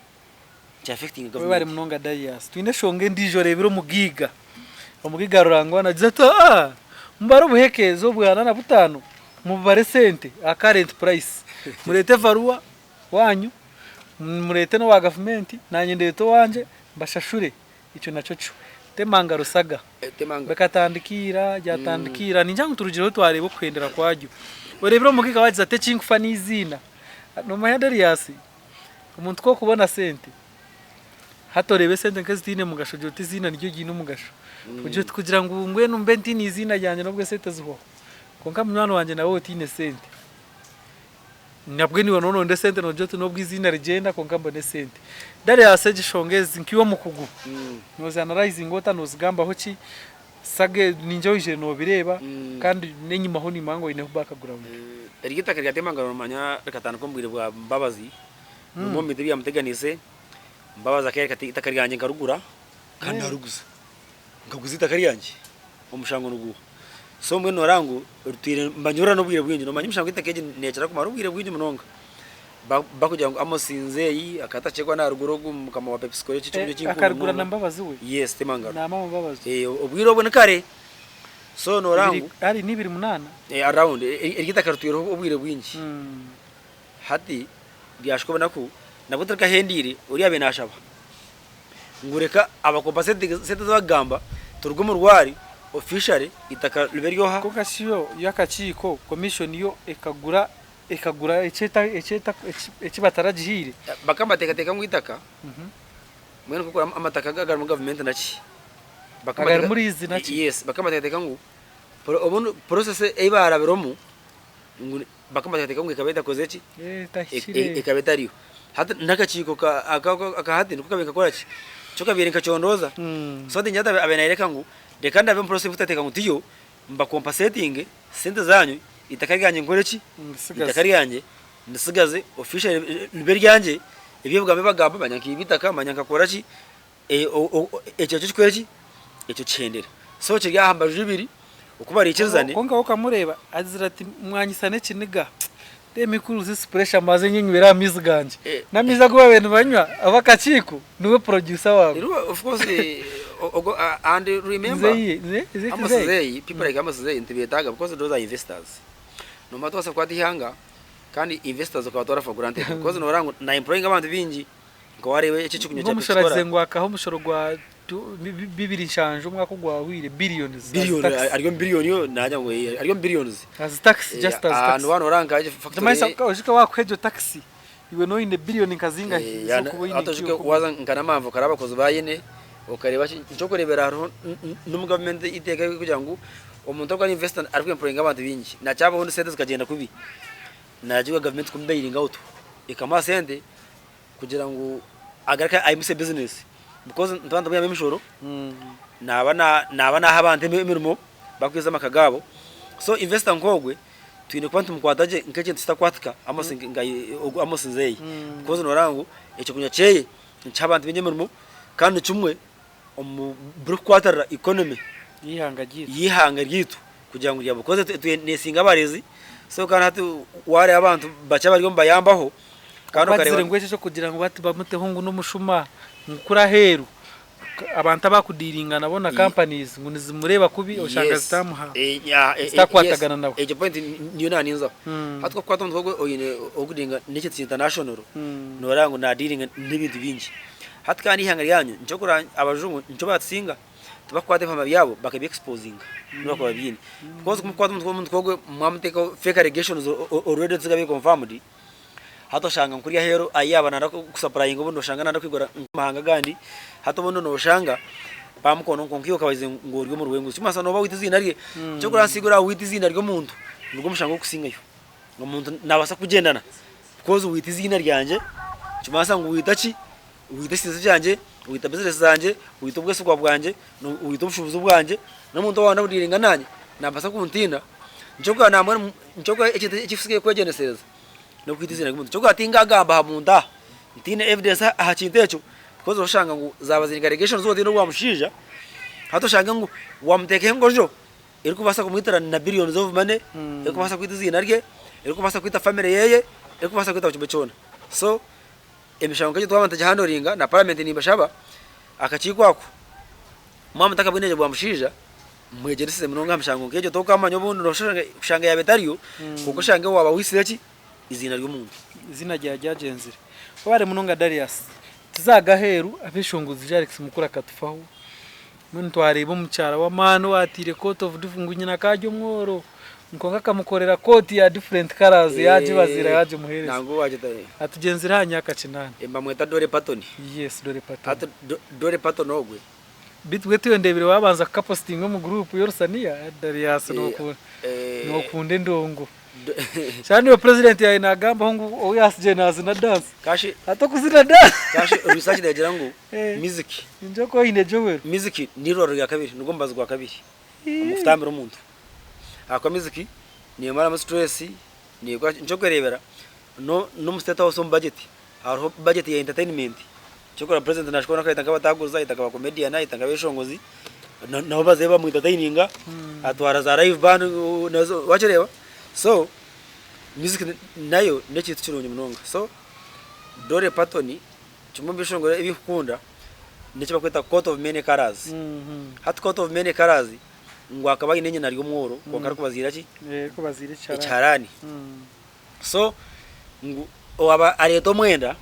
Speaker 1: Webare munonga Darius. Twine eshonga endiijo oreebire omugaiga. Omugaiga Rurangwa agira ati aa mubare obuhekeeza obwana na butaano mububare esente aha current price. Mureete valuwa waanyu, mureete n'owa gavumenti naanye ndeete owangye mbashashure ekyo nakyo kihwe. Temanga Rusaga bikatandika ira byatandika ira ningira ngu turugireho twareeba okuhendera kwaryo. Oreebire omugaiga waagira ati ekinkufa n'eiziina. Noomanya Darius? Omuntu ku orikubona sente, hati oreeba esente nk'ezitaine mugasho ogira oti eiziina niryo riine omugasho. Ogira oti kugira ngu mbwenu mbe ntaine eiziina ryangye n'obu esente zihwaho. Kwonka munywani wangye nawe otaine sente, nabwe naiwe nooba noronda esente noogira oti n'obu eiziina rigyenda kwonka mbone esente. Darius egi nshonga ezi nk'iwe omukugu, noozi analyzinga ota, noozigambaho ki? Sage ningira oijire nobireeba kandi n'enyimaho nimanya ngu oineho background.
Speaker 2: Eryo eitaka rya Temangalo nomanya rikatandika omu bwire bwa Mbabazi, bimwe omu bintu ebyamuteganiise, Mbabazi akeereka ati eitaka ryangye nkarigura kandi nariguza, nkaguza eitaka ryangye omushango niguuha? So mbwenu noreeba ngu ritwire nibanyurura n'obwire bwingi, nomanya emishango y'eitaka egi nekira kumara obwire bwingi munonga, bakugira ngu Amos Nzeyi akaba atakyeekwa narigura ogu mukama wa Pepsi Cola eki ekintu
Speaker 1: Akarigura na Mbabazi we?
Speaker 2: Yes Temangalo.
Speaker 1: Na maama Mbabazi?
Speaker 2: Obwire obwo ni kare. So noreeba ngu.
Speaker 1: Hari n'ibiri munaana?
Speaker 2: Around. Eryo eitaka ritwireho obwire bwingi. Hati byashusha obunaku nabwo tirikahendiire oriya abaire nashaba ngu reka abakompa sente ezi bakugamba turuge omu rwari officially eitaka ribe eryoha.
Speaker 1: Kwonka shi yo akakiiko, commission yo ekagura ekagura eki bataragihaire.
Speaker 2: Bakaba nibateekateeka ngu eitaka mbwenu nk'oku amataka agarimu gavumenti naki.
Speaker 1: Agari muri izina ki?
Speaker 2: Yes, bakaba nibateekateeka ngu obundi process ei baarabiremu ngu bakaba nibateekateeka ngu ekaba etakozire ki?
Speaker 1: Etahikire.
Speaker 2: Ekaba etariyo. Hati n'akakiiko aka hati niko kabaire nikakora ki? Nikyo kabaire nikacondooza. So hati nyowe abaire nayoreka ngu reka ndabe omu process ei barikuteekateeka ngu tiyo, mbakompensatinge sente zaanyu, eitaka ryangye nkore ki? Eitaka ryangye ndisigaze officially ribe eryangye, eby'ebigambo ebi bagamba manya nkiiba eitaka, manya nkakora ki, Ekyo ekyo kikore ki? Ekyo kihendere. So kiri aha mbaju ibiri oku baraikirizane.
Speaker 1: Kwonka we okamureeba agizire ati mwanyitsa n'ekiniga let me cool this pressure mbanze nyenywere aha maizi gangye. N'amaizi agu baabaire nibanywa ab'akakiiko niwe producer waabo.
Speaker 2: Of course and remember Amos Nzeyi, people like Amos Nzeyi nitubeetaaga because those are investors. Noomanya tobaasa kukwata eihanga kandi investors okabatwara for granted because nooreba ngu na employinga abantu baingi. Nka wareeba eki ekikunywa kya
Speaker 1: Nk'omushoro agize
Speaker 2: tukikora.
Speaker 1: ngu akaha omushoro gwa bibiri nshanju omwaka ogwahweire billions as
Speaker 2: Billion
Speaker 1: tax.
Speaker 2: ari omu billion yo nagira ngu ari omu billions.
Speaker 1: As tax just as tax.
Speaker 2: Noba noreeba nka egi factory.
Speaker 1: Nikimanyisa oshika wakuha egyo tax iwe noba oyine billion nka zingahi ez'okuba oyine
Speaker 2: Hati oshike waza nka Namanve okareba abakozi bayine okareba ki nikyokurebera hariho n'omu government eiteeka erikugira ngu omuntu orikuba ari investor ariku employinga abantu bingi nakyabaho sente zikagyenda kubi nagiwa government kumu bailinga out ekamuha sente kugira ngu agaruke aimuse bizinesi because nituba nitumwihamu emishoro, naaba naaba naaha abantu emirimo bakwiza amaka gaabo, so investor nk'ogwe twine kuba nitumukwata gye nk'ekintu kitakwatika Amos nka ogu Amos Nzeyi because noreeba ngu ekyokunywa kyeye nikiha abantu baingi emirimo kandi ni kimwe omu birikukwatirira economy
Speaker 1: Y'eihanga ryaitu.
Speaker 2: y'eihanga ryaitu kugira ngu ryaba because neesinga abareezi so kandi hati waareeba abantu bakye abariyo nibayambaho kandi
Speaker 1: Bagizire
Speaker 2: okareeba
Speaker 1: ngu ekyo ekyokugira ngu bati bamuteho ngu n'omushuma ngu kuri aheeru abantu abakudiiringa nabo na companies ngu nizimureeba kubi oshanga
Speaker 2: Yes.
Speaker 1: zitamuha
Speaker 2: Eh, ya, eh, eh,
Speaker 1: zitakwatagana
Speaker 2: yes.
Speaker 1: nawe.
Speaker 2: Egyo point niyo naninzaho. Hati kukwata omuntu ogwo oyine okudiinga n'ekintu kya international noreeba ngu nadiiringa n'ebintu bingi. Hati kandi eihanga ryanyu nikyo orikureeba abajungu nikyo baratusinga tibakukwata ebihama byabo bakabi exposinga nobu bakuba babiine. Because kumukwata omuntu nk'ogwo mwamuteekaho fake allegations already tizikabaire confirmed hati oshanga nkuriya aheeru ahi yaaba nayenda kusapurayinga obundi noshanga nayenda kwigura nk'amahanga agandi hati obundi noshanga bamukoona kwonka iwe okabagize ngu ori omuri wenguzi ekirikumanyisa nooba waita eiziina rye. Ekyokurora nsigura waita eiziina ry'omuntu nigwo omushango ogurikusingayo. Omuntu nabaasa kukugyendana because waita eiziina ryangye nikimanyisa ngu waita ki? Waita ekitiinisa kyangye, waita bizinesi zangye, waita obwesigwa bwangye, waita obushuubuzi bwangye, n'omuntu owaaba nakudiiringa naanye nabaasa kuntiina. Nikyo orikureeba nambwenu nikyo orikureeba ekintu ekikusigayo kwegyendesereza n'okwita eiziina ry'omuntu. Nikyo orikureeba tingagamba aha muntu aha ntiine evidence aha kintu ekyo because oshanga ngu zaaba ziri nka allegations otiine owamushinja hati oshange ngu wamuteekaho engojo erikubaasa kumwitira na billions of money, erikubaasa kwita eiziina rye, erikubaasa kwita family yeye, erikubaasa kwita buri kimwe kyona. So emishango nk'egyo twaba nitugihandoringa na parliament nimbashaba akakiiko ako mwaba mutakabwine bwa mushaija mwegyendeseze munonga aha mishango nk'egyo tokamanya obundi noshusha kushanga yaaba etariyo kwonka oshange waaba waitsire ki eiziina ry'omuntu.
Speaker 1: Eiziina ryawe ryagyenzire. Webare munonga Darius. Tuzaga aheeru abeshongozi Alex Mukulu akatufaho. Mbwenu twareeba omukyara w'amaani owaateire coat of ngu nyina akaba ari omworo kwonka akamukorera kooti ya different colours yaagibaziira yaagimuheereza.
Speaker 2: Nangwa owaagyeta
Speaker 1: Atugyenzire aha myaka kinaana.
Speaker 2: Bamweta Dolly Parton.
Speaker 1: Yes, Dolly Parton.
Speaker 2: Hati Dolly Parton ogwe.
Speaker 1: Beitu bwe tiwe ndeebire waabanza kukapositinga omu group y'orusaniya, Darius nookunda endongo. Shana niiwe president yaabaire naagambaho ngu ou yaatsigire naazina dance.
Speaker 2: Kashi
Speaker 1: Hati okuzina dance.
Speaker 2: Kashi research neegira ngu music.
Speaker 1: Ningira ku oine Joel.
Speaker 2: Music n'eirwariro rya kabiri, nigwo mubazi gwa kabiri omu kutambira omuntu. Ahakuba music neemaramu stress, neekora ki, nikyo orikureebera n'omu state house omu budget hariho budget ya entertainment. Nikyo orikureeba president naashusha nka ayeta nk'abataguruza, ayeta nka ba comedian, ayeta nk'abeshongozi, nabo bazeyo bamu entertaininga, atwara za live band nazo wakireeba? So music nayo n'ekintu kirungi munonga. So Dolly Parton kimwe omu bishongoro ebi ndikukunda n'eki barikweta coat of many colours. Hati coat of many colours ngu akaba aine nyina ari omworo kwonka arikubaziira ki? Ekiharani. So ngu owaaba areeta omwenda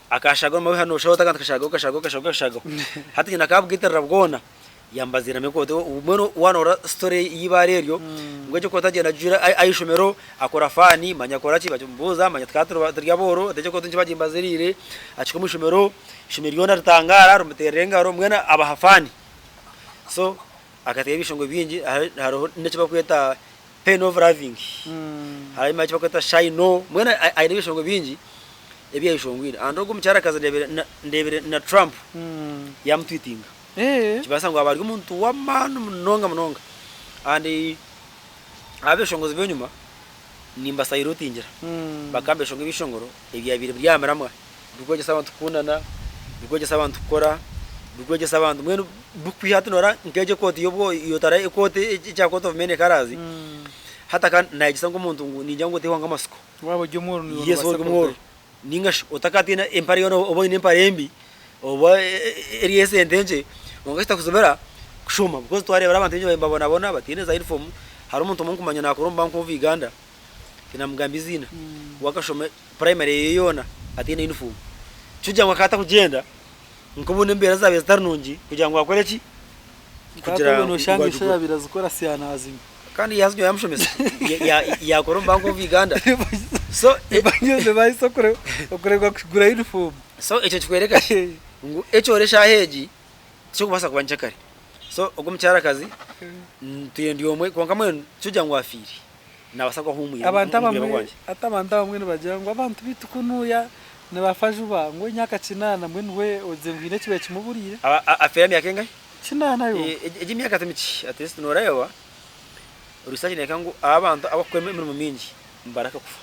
Speaker 2: akashagaho hanu noshusha oti akandi kashagaho kashagaho kashagaho kashagaho. Hati nyina akabwitirira bwona Yambaziiramu ekooti mbwenu waaba noorora story y'eibaare eryo ngu egyo ekooti agyenda agijwaire aha ishomero akora faani manya akora ki bakimubuuza manya tukaba turi abooro hati egyo ekooti nikyo bagimbaziriire akihika omu ishomero, ishomero ryona ritangaara rimuteerera engaro mbwenu abaha faani. So akateera ebishongoro bingi hariho n'eki barikweta Pain of Loving, hariho eki barikweta Shy No, mbwenu aine ebishongoro bingi ebi yayeshongwire. And ogwo omukyarakazi ndeebire na Trump yamutwitinga. Nikibaasa ngu aba ari omuntu w'amaani munonga munonga. And abeshongozi b'enyima nimbasayirutingira bakaba nibeshonga ebishongoro ebyabaire biri aha miramwa birikwegyesa abantu kukundana, birikwegyesa abantu kukora, birikwegyesa abantu mbwenu birikukwiha hati noreeba nk'egyo ekooti yotara ekooti ekya coat of many colours hati akaba nayegyesa nk'omuntu ngu ningira ngu otehwa nk'amatsiko.
Speaker 1: Waaba ori omworo niiwe
Speaker 2: Yes
Speaker 1: nobaasa
Speaker 2: ori omworo
Speaker 1: kurugayo.
Speaker 2: Ninga shi otakatiina empare yoona oba oine empare mbi oba eri ey'esente nkye kwonka kitakuzibira kushoma because twareebera abantu baingi nibabonabona bataine za uniform. Hariho omuntu omwe nkumanya naakora omu Bank of Uganda tinamugamba eiziina, we akashoma primary ye yoona ataine uniform. Kyokugira ngu akaba atakugyenda nk'obundi embeera zaabaire zitari nungi kugira ngu akore ki?
Speaker 1: Kugira ngu noshanga ishe yaabaire azikora siyanazima.
Speaker 2: Kandi yazinywa yamushomesa yakora omu Bank of Uganda. So
Speaker 1: Ebanyeze bahisa okuregwa kugura uniform.
Speaker 2: So ekyo nikikwereka ki? Ngu eki ori eshaaha egi tikirikubaasa kuba nkyakare. So ogwo omukyarakazi ntwire ndi omwe kwonka mbwenu tikirikugira ngu afiire. Naabaasa kuba ahuumwire
Speaker 1: Abantu omu kureeba abamwe kwangye. hati abantu abamwe nibagira ngu abantu beitu kunuya nibafa juba ngu emyaka kinaana mbwenu we ogizire ngu haine ekibaire kimuburiire.
Speaker 2: Afiire aha myaka engahi?
Speaker 1: Kinaana yo.
Speaker 2: Egi emyaka ti mikye at least noreeba research neyoreka ngu abantu abakukora emirimo mingi nibaraka kufa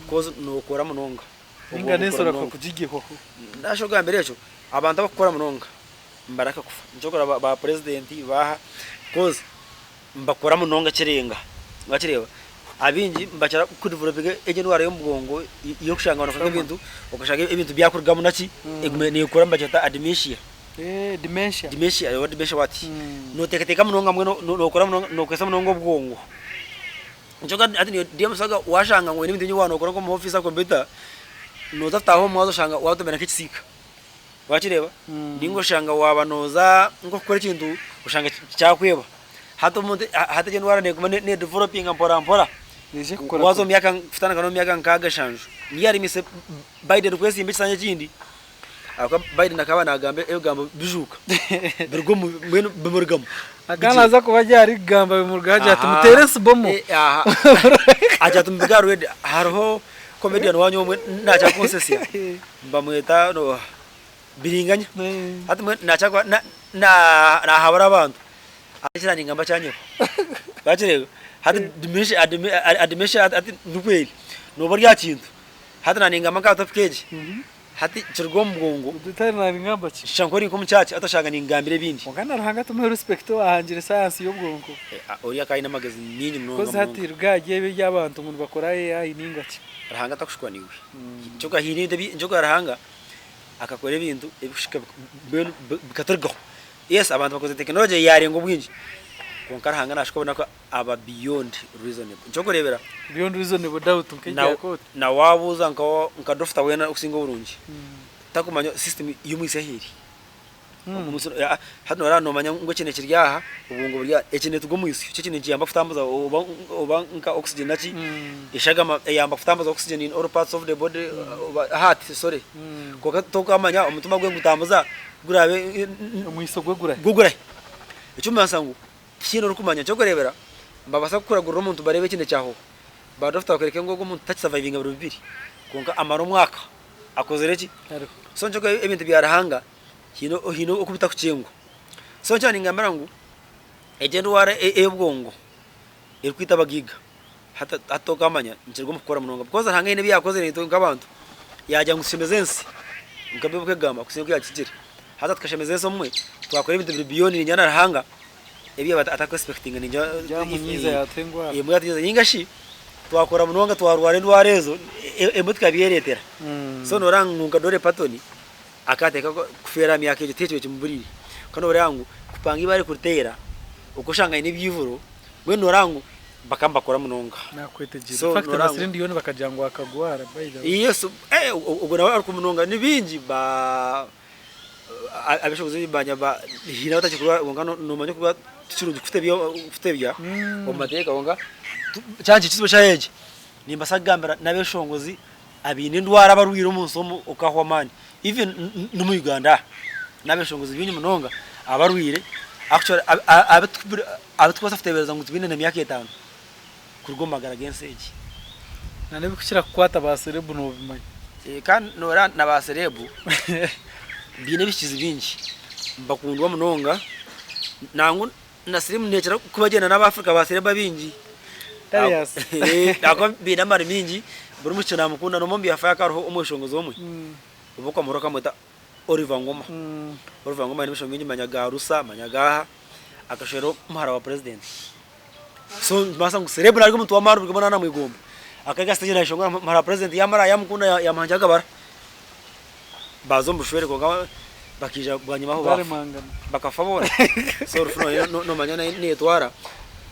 Speaker 2: because nokora munonga.
Speaker 1: Ninga n'ensoro akakugigihwaho.
Speaker 2: Nashusha okugambira ekyo abantu abakukora munonga nibaraka kufa nikyo orikureeba ba president baaha because nibakora munonga ekirenga wakireeba abaingi nibakira ku developinga egi endwara y'omu bwongo y'okushanga nibakora ebintu okashanga ebintu byakurugamu naki egume nekura nibagyeta dementia.
Speaker 1: Dementia.
Speaker 2: Dementia oba dementia what? Noteekateeka munonga mbwenu nokora munonga nokozesa munonga obwongo. Nikyo hati ndi omusaga washanga ngu oyine ebintu bingi waaba nokora nk'omu ofiisi aha kompyuta, noza kutaaha omu mwazi oshanga watomera nk'ekisiika. Wakireeba? Ninga oshanga waaba noza nk'okukora ekintu oshanga kyakweba. Hati omuntu hati egyo endwara neguma ne developinga mpora mpora. Waza omu myaka kutandika n'omu myaka nkaaga shanju. Niyo yaremese Biden kwesimba ekisanja ekindi. Ahabw'okuba Biden akaba naagamba ebigambo bijuuka biruga omu mbwenu bimurugamu.
Speaker 1: Akaba naaza kuba ari arikugamba bimurugaho agira ati muteere ensibomo.
Speaker 2: Agira ati mubigarure hariho comedian wanyu omwe nakira kunsesya nibamweta nooha Biringanya hati mbwenu nakira kuba nahabura abantu ati ekyo ningamba kyanyebwa wakireeba hati dementia hati nikwo eri nooba ori aha kintu hati naaba ningamba nka topic egi. Hati kiruga omu bwongo.
Speaker 1: Utari nabingamba ki?
Speaker 2: Shusha nk'ori nk'omu church hati oshanga ningambira ebindi.
Speaker 1: Kwonka na Ruhanga tumuhe respect owahangire science y'obwonko.
Speaker 2: Oriya akaba aine amagezi mingi munonga
Speaker 1: Coz hati
Speaker 2: munonga.
Speaker 1: ruga ahari ebi eby'abantu ngu nibakora AI ninga ki.
Speaker 2: Ruhanga takushukwa naiwe. Nikyo haine ebintu ebi nikyo Ruhanga akakora ebintu ebikushika mbwenu bikaturugaho. Yes abantu bakoze technology yarenga obwingi kwonka Ruhanga nashuka obunaku aba beyond reasonable. Nikyo orikureebera.
Speaker 1: Beyond reasonable doubt nk'erya kooti.
Speaker 2: Na waabuuza nka doctor weena orikusinga oburungi, takumanya system y'omwitsyo ahu eri. Hati noreeba nomanya ngu eki nikiri aha, obwongo buri aha, eki nikigwa omwitsyo, eki nikiyamba kutambuza oba nka oxygen naki, eshagama eyamba kutambuza oxygen in all parts of the body, heart sorry, kwonka tokamanya omutima gwe nigutambuza guraabe.
Speaker 1: Omwitsyo gwe gurahi?
Speaker 2: Gwo gurahi? Ekirikumanyisa ngu Tihaine orikumanya. Eky'okureebera, nibabaasa kukuragurira omuntu bareebe ekintu ekyahoho. Ba dokita bakworeke ngu ogu omuntu takisavaivinga biro bibiri kwonka amara omwaka akozire ki? So nikyo orikureeba ebintu bya Ruhanga haine haine oku bitakukyengwa. So nikyo ningambira ngu egyo endwara ey'obwongo erikwita abagaiga hati hati tokamanya nikiruga omu kukora munonga because Ruhanga haine ebi yaakozire naitwe nk'abantu yaagira ngu tushemeze ensi nka Baibuli oku ekugamba kusinga oku yaagitugire. Haza tukashemeza ensi obumwe twakora ebintu biri beyond ningira na Ruhanga ebi yaaba atari expectinga ningira
Speaker 1: Byamunyiiza yaatuha endwara.
Speaker 2: Emwe yatuyiza ninga shi twakora munonga twarwara endwara ezo emwe tukabyeretera. So noreeba ngu nka Dolly Parton akateeka kufeera aha myaka egyo tihaine ekibaire kimuburiire. Kandi noreeba ngu kupanga eibaare kuriteera okashanga aine ebyivuro mbwenu noreeba ngu bakaba nibakora munonga.
Speaker 1: Nakwetegyereza. So In fact na
Speaker 2: noreeba ngu
Speaker 1: Celine Dion bakagira ngu akagwara by the way.
Speaker 2: Yes, ogwo nawe arikumunonga ni bingi ba Abeshobozi banya ba haine abatakikurwa kwonka nomanya okuba tikirungi kutebya kutebya omu mateeka kwonka kyaba nikyo ekizibu eshaaha egi nimbaasa kugambira n'abeshongozi abaine endwara abarwaire omu nsi omu okahwa amaani even n'omu Uganda aha n'abeshongozi baingi munonga abarwaire. Actually abu turikubaasa kuteebereza ngu tibaine na myaka etaano kuruga omu magara g'ensi egi.
Speaker 1: Na n'ebirikukira kukwata ba serebu noobimanya.
Speaker 2: Kandi nooreeba na ba serebu baine ebihikiirizi bingi, nibakundwa munonga nangwa na siriimu neekira kubagyenda n'Abaafrica ba serebu abaingi ahakuba baine amani maingi, buri mwishiki naamukunda n'omwe omu byafaayo hakaba hariho omweshongozi omwe obu okamuhurira okamweta Oliver Ngoma. Oliver Ngoma aine emishongo mingi manya ga Rusa, manya gaaha, akashwera omuhara wa purezidenti. So nikibaasa ngu serebu nari omuntu w'amaani buri omwe naaba namwegomba. Akahika aha siteegi nayeshongora muhara wa purezidenti yaamara yamukunda yamuhangira akabara. Baaza omu bushwere kwonka bakaija bwanyima aho baafa.
Speaker 1: Baremangana.
Speaker 2: Bakafa boona. So rufu nayo noomanya nayo neetwara.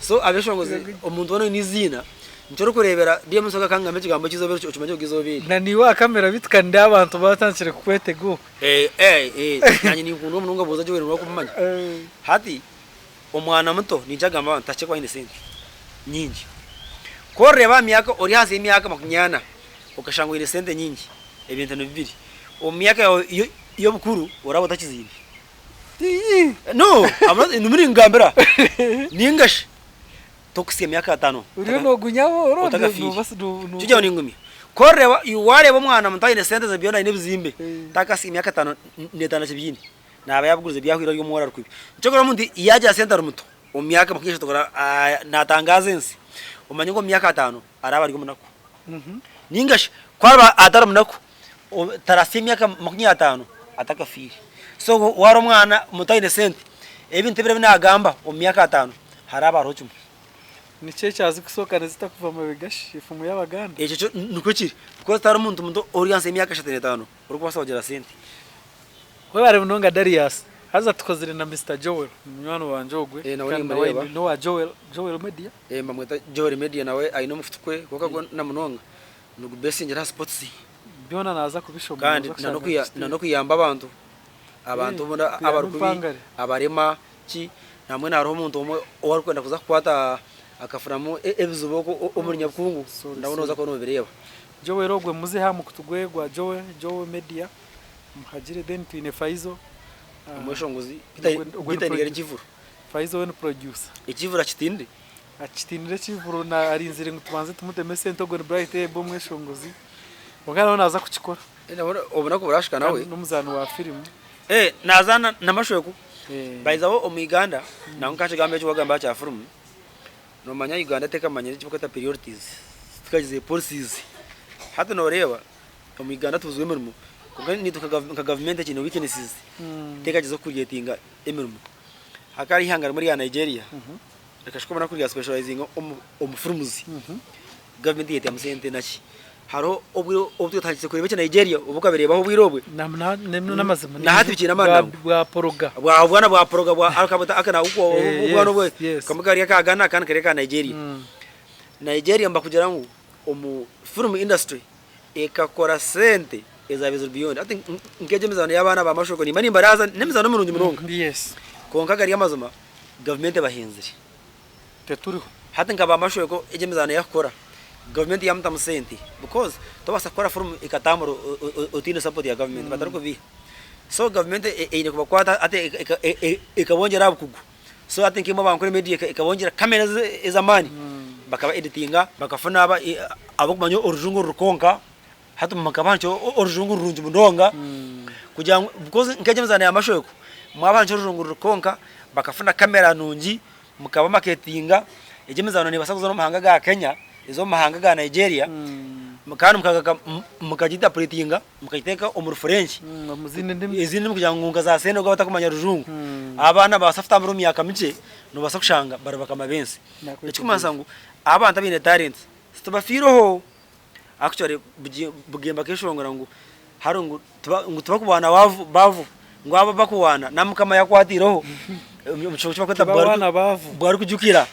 Speaker 2: So abeshongozi omuntu waaba oine eiziina, nikyo orikureebera DM Nsoga akangamba ekigambo eky'eizooba eri okimanye ngu eizooba eri.
Speaker 1: Na naiwe aha kamera beitu kandi abantu baatandikire kukwetega okwe.
Speaker 2: Naanye ninkundwa munonga buuza Joel niwe arikumanya. Hati Omwana muto nikyo agamba abantu tahikire kuba aine sente nyingi. Ku orireeba aha myaka ori ahansi y'emyaka 40 okashanga oine sente nyingi, ebintu ni bibiri. Omu myaka yaawe y'obukuru oraba otakiziine. No, nimwo ninkugambira. Ninga shi tokuhitsya emyaka atano
Speaker 1: Oriyo nogunyaho
Speaker 2: otakafiire. Nikyo ngira ningumya. Ku orireeba waareeba omwana muto aine sente ze byona aine ebizimbe, takahitsya emyaka atano n'etaano akibiine. Naaba yaabigurize byahweire ari omworo arikubi. Nikyo orikureeba omuntu yaagira sente ari muto, omu myaka 30 okora naatangaaza ensi, omanye ngu omu myaka ataano araaba ari omunaku. Nainga shi ku araabe atari munaku, tarahitsya emyaka 50 atakafiire. So waaba ori omwana muto aine sente, ebintu ebiro ebi naagamba omu myaka ataano haraaba hariho kimwe.
Speaker 1: Niki ekyazikusooka nizitakuva mabega shi efumu y'Abaganda?
Speaker 2: Ekyo kyo nikwo kiri because tihariho muntu muto ori ahansi y'emyaka 35 orikubaasa kugira sente.
Speaker 1: Webare munonga Darius. Haza tukozire na Mister Joel munywani wangye ogwe
Speaker 2: Eh, nawe
Speaker 1: kandi nawe
Speaker 2: nimureeba.
Speaker 1: aine n'owa Joel Joel Media.
Speaker 2: Eh, mbamweta Joel Media nawe aine omufutu kwe kwonka gwe na munonga nigubesingira aha sports
Speaker 1: Byona naaza kubishoma
Speaker 2: kandi
Speaker 1: nooza kushanga
Speaker 2: na n'okuyamba abantu abantu
Speaker 1: Eh,
Speaker 2: boona
Speaker 1: kuyamba
Speaker 2: abarikubi
Speaker 1: empangare.
Speaker 2: abarema ki nambwenu hariho omuntu omwe owarikwenda kuza kukwata akafunamu ebizibu okwo omuri Nyabukungu
Speaker 1: Sorry,
Speaker 2: nawe nooza
Speaker 1: sorry.
Speaker 2: kuba nobireeba.
Speaker 1: Joel ogwe muze aha mukutu gwe gwa Joel Joel Media muhagire then twine Faizo
Speaker 2: Omweshongozi Peter Nigeri ekivuru.
Speaker 1: Faizo we ni producer.
Speaker 2: Ekivuru akitinire.
Speaker 1: Akitinire ekivuru na arinzire ngu tubanze tumuteme esente ogwe ni Bright Ebo omweshongozi kwonka nawe naza kukikora.
Speaker 2: Obunaku burahika nawe.
Speaker 1: N'omuzaani wa firimu.
Speaker 2: Nazaana na Mashweku. By the way omu Uganda nangwa nkakigamba eki wagamba aha kya firimu. Nomanya Uganda tekamanyire eki barikweta priorities tikagize policies. Hati noreeba omu Uganda tubuzirwe emirimo kwonka naitwe nka gavumenti ekiine weaknesses tekagize ku creatinga emirimo. Hakaba hariho eihanga rimwe rya Nigeria rikashuka omunaku rya specializinga omu films gavumenti yetamu sente naki. Hariho obwire obu twatandikire kureeba eki Nigeria obu okabireebaho obwire obwe
Speaker 1: N'amazima
Speaker 2: na hati bikiine amaani nangwa.
Speaker 1: Bwa poroga.
Speaker 2: Bwa bwana bwa poroga bwa akabota aka na obwana obwe kamwe kari aka Ghana akandi kari aka Nigeria. Nigeria nibakugira ngu omu film industry ekakora sente ezabaire ziri beyond. Hati nk'egi emizaano y'abaana ba Mashoko nimba nimbaraaza n'emizaano mirungi munonga. Kwonka gari amazima gavumenti ebahenzire.
Speaker 1: Teturiho.
Speaker 2: Hati nka ba Mashweko egyo emizaano eyakukora gavumenti yamutamu sente because tobaasa kukora film ekatambura otaine support ya gavumenti batarikubiha. So gavumenti eine kubakwata hati ekabongyera aha bukugu. So hati nka imwe aba Ankole media ekabongyera camera ez'amaani bakaba editinga bakafuna abakumanya orujungu oruri kwonka hati mukabaha orujungu rurungi munonga kugira ngu because nk'egyo emizaano ya Mashweko mwabaha orujungu ruri kwonka bakafuna camera nungi mukaba maketinga, egyo emizaano nebaasa kuza n'omu mahanga ga Kenya, eze omu mahanga ga Nigeria, kandi mukagitapuritinga mukagiteeka omu Rufurenki, ezindi ndimi kugira ngu nka za Senegal abatakumanya Rujungu, abaana babaasa kutambura omu myaka mikye nobaasa kushanga bari bakama b'ensi. Ekirikumanyisa ngu abantu abaine talent titubafiireho. Actually Bugembe akeshongora ngu hariho ngu ngu tibakuwaana baavu ngu abo abakuwaana na mukama yakwatiireho omu kishongore eki barikweta Bwarikujukira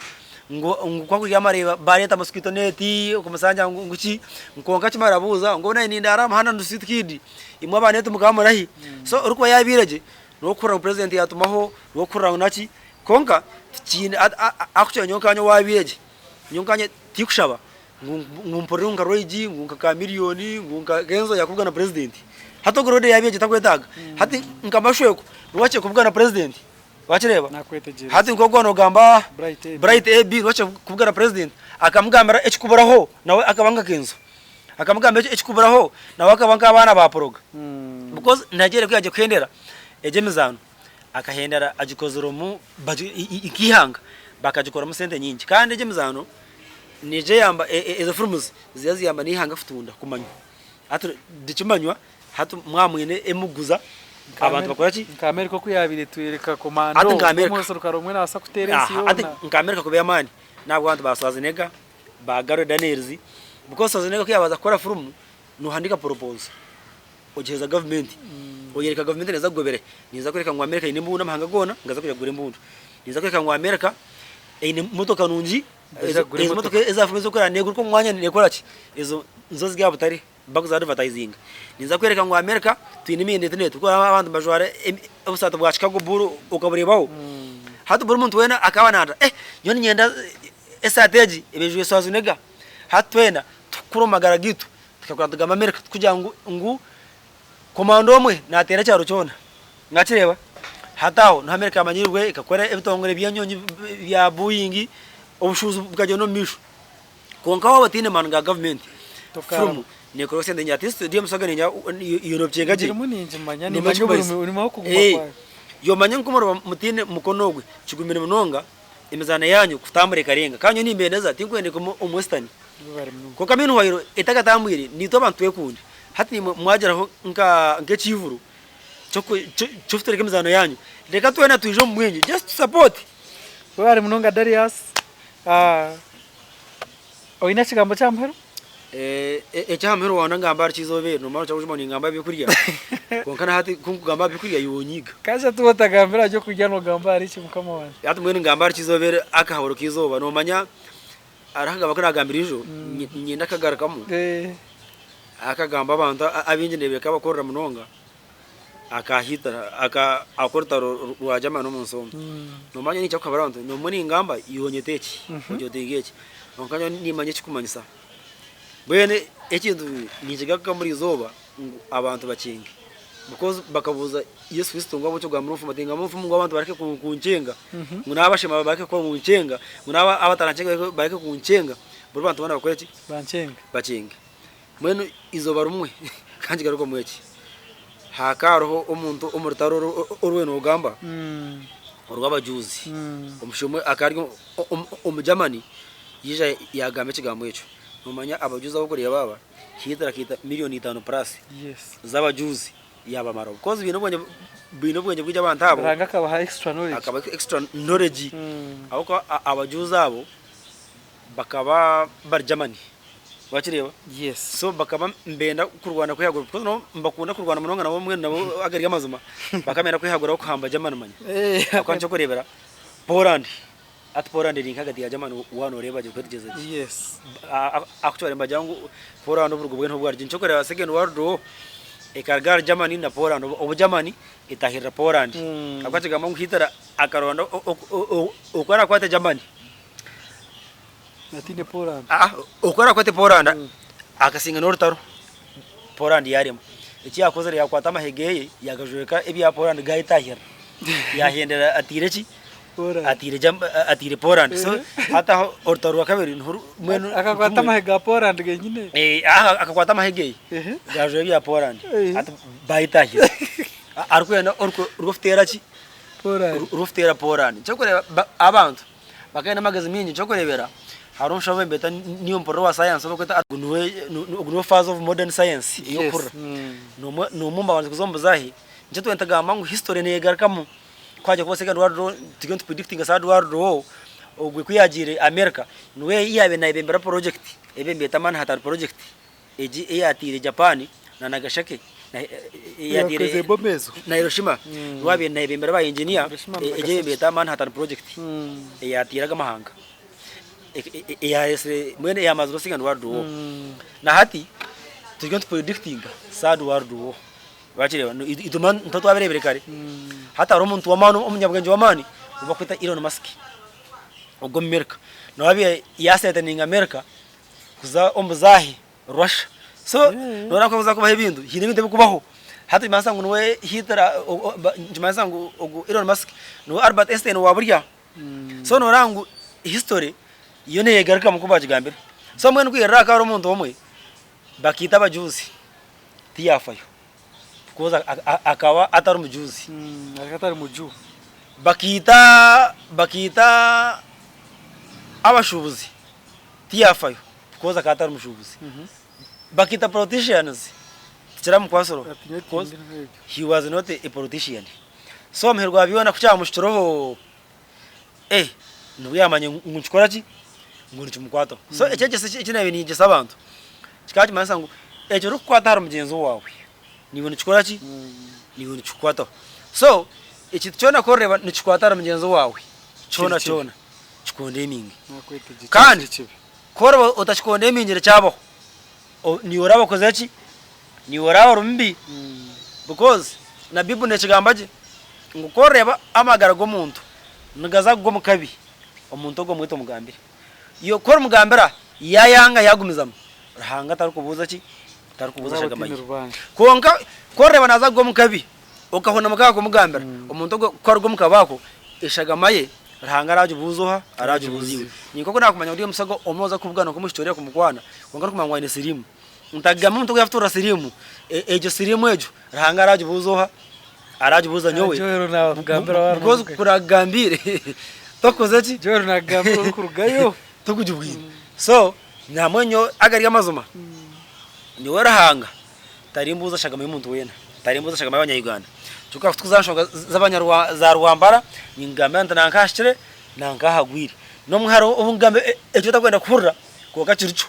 Speaker 2: ngu ngu ku arikuryama areeba bareeta mosquito net okamusangya ngu ki kwonka akimara arabuuza ngu naanye nindaara aha muhanda ndi street kid imwe aba net mukaba murahi? So orikuba yabiire gye n'okuhurira ngu president yatumaho n'okuhurira ngu naki kwonka tikiine actually nyowe nkanye owabiire gye nyowe nkanye tikushaba Ngu mpurire ngu nka Roigi, ngu nka Chameleone, ngu nka Kenzo yakubugana na president. Hati ogu road yaaba egi takwetaaga. Hati nka Mashweko niwe akire kubugana na president. Wakireeba?
Speaker 1: Nakwetegyereza.
Speaker 2: Hati nk'oku waaba noogamba
Speaker 1: Bright AB.
Speaker 2: Bright AB Rwakye kubugana president akamugambira ekikuburaho nawe akaba nka Kenzo. Akamugambira ekikuburaho nawe akaba nk'abaana ba Poroga. Because Nigeria ku yaagiire kuhendera egyo emizaano akahendera agikoziremu nk'eihanga bakagikoramu sente nyingi. Kandi egyo emizaano neija eyamba ezo films ziija ziyamba n'eihanga kutunda kumanywa. Hati rikimanywa hati mwaba mwine ebi murikuguza abantu bakora ki?
Speaker 1: Nka America oku yaabaire etwereka komando
Speaker 2: Hati nka America.
Speaker 1: omuserukare omwe naabaasa kuteera ensi
Speaker 2: Aha, hati
Speaker 1: yoona.
Speaker 2: nka America kuba ey'amaani n'ahabw'okuba abantu ba Schwarzenegger, ba Gary Daniels, because Schwarzenegger ku yaabanza kukora firimu, noohandiika proposal ogiheereza gavumenti, oyereka gavumenti neeza kugobera, neeza kworeka ngu America eine embundu amahanga goona nigaza kwija kugura embundu, neeza kworeka ngu America eine motoka nungi,
Speaker 1: Nibaija kugura
Speaker 2: ezo
Speaker 1: emotoka.
Speaker 2: motoka eza firimu ez'okureba neeguruka omu mwanya neekora ki, ezo nizo ziri aha butare. Bakuza advertisinga. Ninza kwereka ngu America twine emyenda eti n'eti ahabw'okuba abantu nibajwara obusaati bwa Chicago Bull okabureebaho. Hati buri muntu weena akaba naagira eh nyowe niinyenda esaati egi eba ejwairwe Schwarzenegger. Hati twena tukukura omu magara gaitu tukakura nitugamba America tikugira ngu komando omwe naateera ekyaro kyona. Mwakireeba? Hati aho niho America yamanyirwe ekakora ebitongore by'enyonyi bya Boeing, obushuubuzi bukagyenda omu maisho. Kwonka waaba otaine maani ga gavumenti, firimu neekorwa esente nyingi. At least ori omusaga niinya iwe noobikyenga gye.
Speaker 1: Ngirimu ningimanya,
Speaker 2: Noomanya
Speaker 1: nimanya
Speaker 2: ekikubahize.
Speaker 1: omurimo okuguma kwayo.
Speaker 2: Yomanya ngu kumuriba mutaine mukono ogwe, kigumire munonga emizaano yaanyu kutambura ekarenga. Kandi nyowe nimbendeza, tinkwenda ekome omu Western.
Speaker 1: Webare munonga.
Speaker 2: Kwonka meanwhile etakatambwire, naitwe abantu twekunde. Hati naimwe mwagiraho nka nk'ekiivuro ky'okutereka emizaano yaanyu, reka twena twije omu bwingi just to support.
Speaker 1: Webare munonga Darius. Oine ekigambo ky'aha muheru?
Speaker 2: Eky'aha muheru waaba nangamba ahari ky'eizooba eri, noomanya okira kujuma ningamba aha by'okurya, kwonka na hati ku nkugamba aha by'okurya iwe onyiiga.
Speaker 1: Kandi shi hati waaba otagambire aha by'okurya noogamba ahari ki mukama wangye?
Speaker 2: Hati mbwenu ngambe ahari ky'eizooba eri akahaburo k'eizooba, noomanya hariho akagamba aku naagambire ijo, niinyenda kukagarukamu, akagamba abantu abaingi ndeebire kabakorera munonga. Akahitira aka orutaro rwa Germany omu nsi omu. Nomanya niinyija kukabura abantu nyowe ningamba iwe onyete eki, ogye oteege eki. Kwonka nyowe nimanya ekikumanyisa. Mbwenu ekintu ninkigarukamu buri izooba ngu abantu bakyenge because bakabuuza Yesu Kristo ngu ahabw'enki ogambire omufumu ati ngamba omufumu ngu abantu bareke kunkyenga, ngu n'abashema bareke kunkyenga, ngu n'abatarakyenga bareke kunkyenga, buri bantu boona bakore ki? Bakyenge. Mbwenu eizooba rimwe ka nkigarukemu eki, hakaba hariho omuntu omu rutaro oru waaba noogamba orw'abajuuzi, omushaija omwe akaba ari Omugyamani yaija yaagamba ekigambo ekyo. Noomanya abajuuzi abu orikureeba aba, Hitler akaita miriyoni itaano purasi z'abajuuzi yaabamaraho because baine obwengye baine obwengye bwingi abantu abo.
Speaker 1: Ruhanga akabaha extra knowledge.
Speaker 2: Akabaha extra knowledge ahabw'okuba abajuuzi abo bakaba bari Germany. Wakireeba?
Speaker 1: Yes.
Speaker 2: So bakaba nibenda kurwana kwehagura because nabo nibakunda kurwana munonga nabo mbwenu nabo agari amazima bakaba nibenda kwehaguraho kuhamba Germany manya. Ahabw'okuba nikyo orikureebera Poland hati Poland eri nk'ahagati ya Germany waaba nooreeba gye kwetegyereza gye.
Speaker 1: Yes.
Speaker 2: Actually nibagira ngu Poland oburugo bwayo niho bwarugire. Nikyo orikureeba second world war ekaruga ahari Germany na Poland obu Germany etaahirira Poland. Ahabw'okuba nikigambwa ngu Hitler akaronda oku araakwate Germany.
Speaker 1: Atiine Poland.
Speaker 2: Oku araakwate Poland akasinga n'orutaro Poland yaaremwa. Eki yaakozire yaakwata amahe ge yaagajweka ebya Poland gaayetaahirira. Yaahendera atiire ki? Atiire Germ- atiire Poland. So hati aho orutaro rwa kabiri niho
Speaker 1: mbwenu Akakwata amahe ga Poland genyine?
Speaker 2: Akakwata amahe ge gaajwara ebya Poland. Hati baayetaahirira. Arikwenda orw'okuteera ki?
Speaker 1: Poland.
Speaker 2: Orw'okuteera Poland. Nikyo orikureeba abantu. Bakaba baine amagezi maingi eky'okureebera hariho omushaija ou nibeeta niiwe mpurira owa sayansi ou barikweta ogu niwe father of modern science ey'okuhurira. N'omwe omu babandize kuza omu buzaahe. Nikyo twena tugamba ngu history neegarukamu. Ku haagira kubaho second world war turiyo nitupredictinga third world war, ogwe ku yaagiire America niwe yaabaire naayebembera project ei nibeeta Manhattan project. Egi eyateire Japan na Nagashake
Speaker 1: Eyakoze bomu ezo.
Speaker 2: na Hiroshima niwe wabaire nayebembera ba engineer egi ei beeta Manhattan project eyateire aga amahanga eyaresire mbwenu eyamazire second world war. Na hati turiyo nitu predictinga third world war wakireeba itwe nitwe twabirebire kare. Hati hariho omuntu w'amaani omunyabwengye w'amaani ou barikweta Elon Musk ogwo omu America niwe wabaire ya threateninga America kuza omu buzaahe Russia. So noreeba ku hakuza kubaho ebintu, haine ebintu ebirikubaho. Hati nikimanyisa ngu niwe Hitler, nikimanyisa ngu ogu Elon Musk niwe Albert Einstein wa burya. So noreeba ngu history yo neyegarukamu nkoku bagigambire. So mbwenu kwirira aha hariho omuntu omwe bakiita abajuuzi tiyafayo because akaba atari mujuuzi.
Speaker 1: Akaba atari muju.
Speaker 2: Bakiita bakiita abashuubuzi tiyafayo because akaba atari mushuubuzi. Bakiita politicians tikiramukwasireho because he was not a politician. So omuheru gwa byona ku kyamuhikireho eh nibwo yamanya ngu nikikora ki ngu nikimukwataho. So ekyegyesa eki naabaire ninyegyesa abantu kikaba nikimanyisa ngu ekirikukwata ahari mugyenzi waawe naiwe nikikora ki naiwe nikikukwataho. So ekintu kyona ku orireeba nikikwata ahari mugyenzi waawe kyona kyona kikondeminge. Kandi ku oriba otakikondeemingire kyabaho, niiwe oraba okozire ki? Niiwe oraba ori mubi because na Bible nekigamba gye ngu ku orireeba amagara g'omuntu nigaza kugwa omu kabi, omuntu ogwo omwete omugambire. Iwe ku orimugambira yayanga yagumizamu, Ruhanga tarikubuuza ki? Tarikubuuza shagama ye. Kwonka ku orireeba naza kugwa omu kabi, okahunama okanga kumugambira, omuntu ogwo ku arigwa omu kabi ako, eshagama ye Ruhanga aragibuuza oha? Aragibuuza iwe. Ninka oku nakumanya ngu ndi omusago omwe oza kubugana nk'omwishiki oriya kumukwana, kwonka orikumanya ngu aine siriimu. Ntagamba omuntu ogu yafuturira siriimu, egyo siriimu egyo Ruhanga aragibuuza oha? Aragibuuza nyowe.
Speaker 1: Joel nakugambira waaba
Speaker 2: Because ku nakugambiire tokukoze ki?
Speaker 1: Joel nakugambira orikurugayo.
Speaker 2: Tokugibwine. So nambwenu nyowe agari amazima, nyowe Ruhanga tarimbuuza shagama y'omuntu weena, tarimbuuza shagama y'abanya Uganda. Kyonka ku turikuza aha nshonga z'abanyarwa za Rwampara, ninkugambira nti nanka ahikire, nanka ahagwire. N'obumwe hariho obu nkugamba eki otakwenda kuhurira kwonka kiri kyo.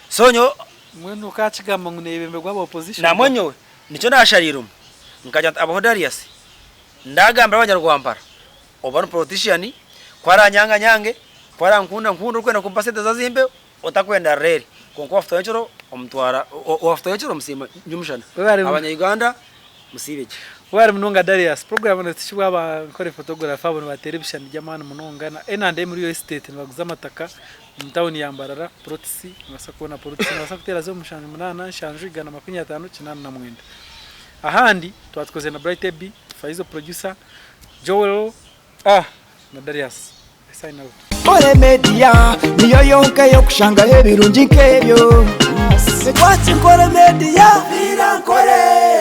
Speaker 2: So nyowe.
Speaker 1: Mbwenu okakigamba ngu neyebemberwa aba opposition.
Speaker 2: Nambwenu nyowe nikyo nashariiremu nkagira nti abaho Darius ndagambira abanyarwampara oba ni politician ku aranyanga anyange, ku arankunda ankunde, orikwenda kumpa sente ze azimpe, otakwenda areere kwonka owafutayo ekiro omutwara owafutayo ekiro omusiima nyomushana. Abanya Uganda musiibe gye.
Speaker 1: Webare munonga Darius. Program enu etukibwa aba Nkore Photography abo nibateera ebishushani by'amaani munonga na N&M Real Estate nibaguza amataka Omu tawuni ya Mbarara, Purotisi, nobaasa kubona purotisi, nobaasa kuteera 078 7 150 89. Ahandi twaba tukozire na Bright Ebi, Faizo producer, Joel ah na Darius. I sign out.
Speaker 3: Nkore Media niyo yonka ey'okushangaho ebirungi nk'ebyo. Twaki Nkore Media. Nkore.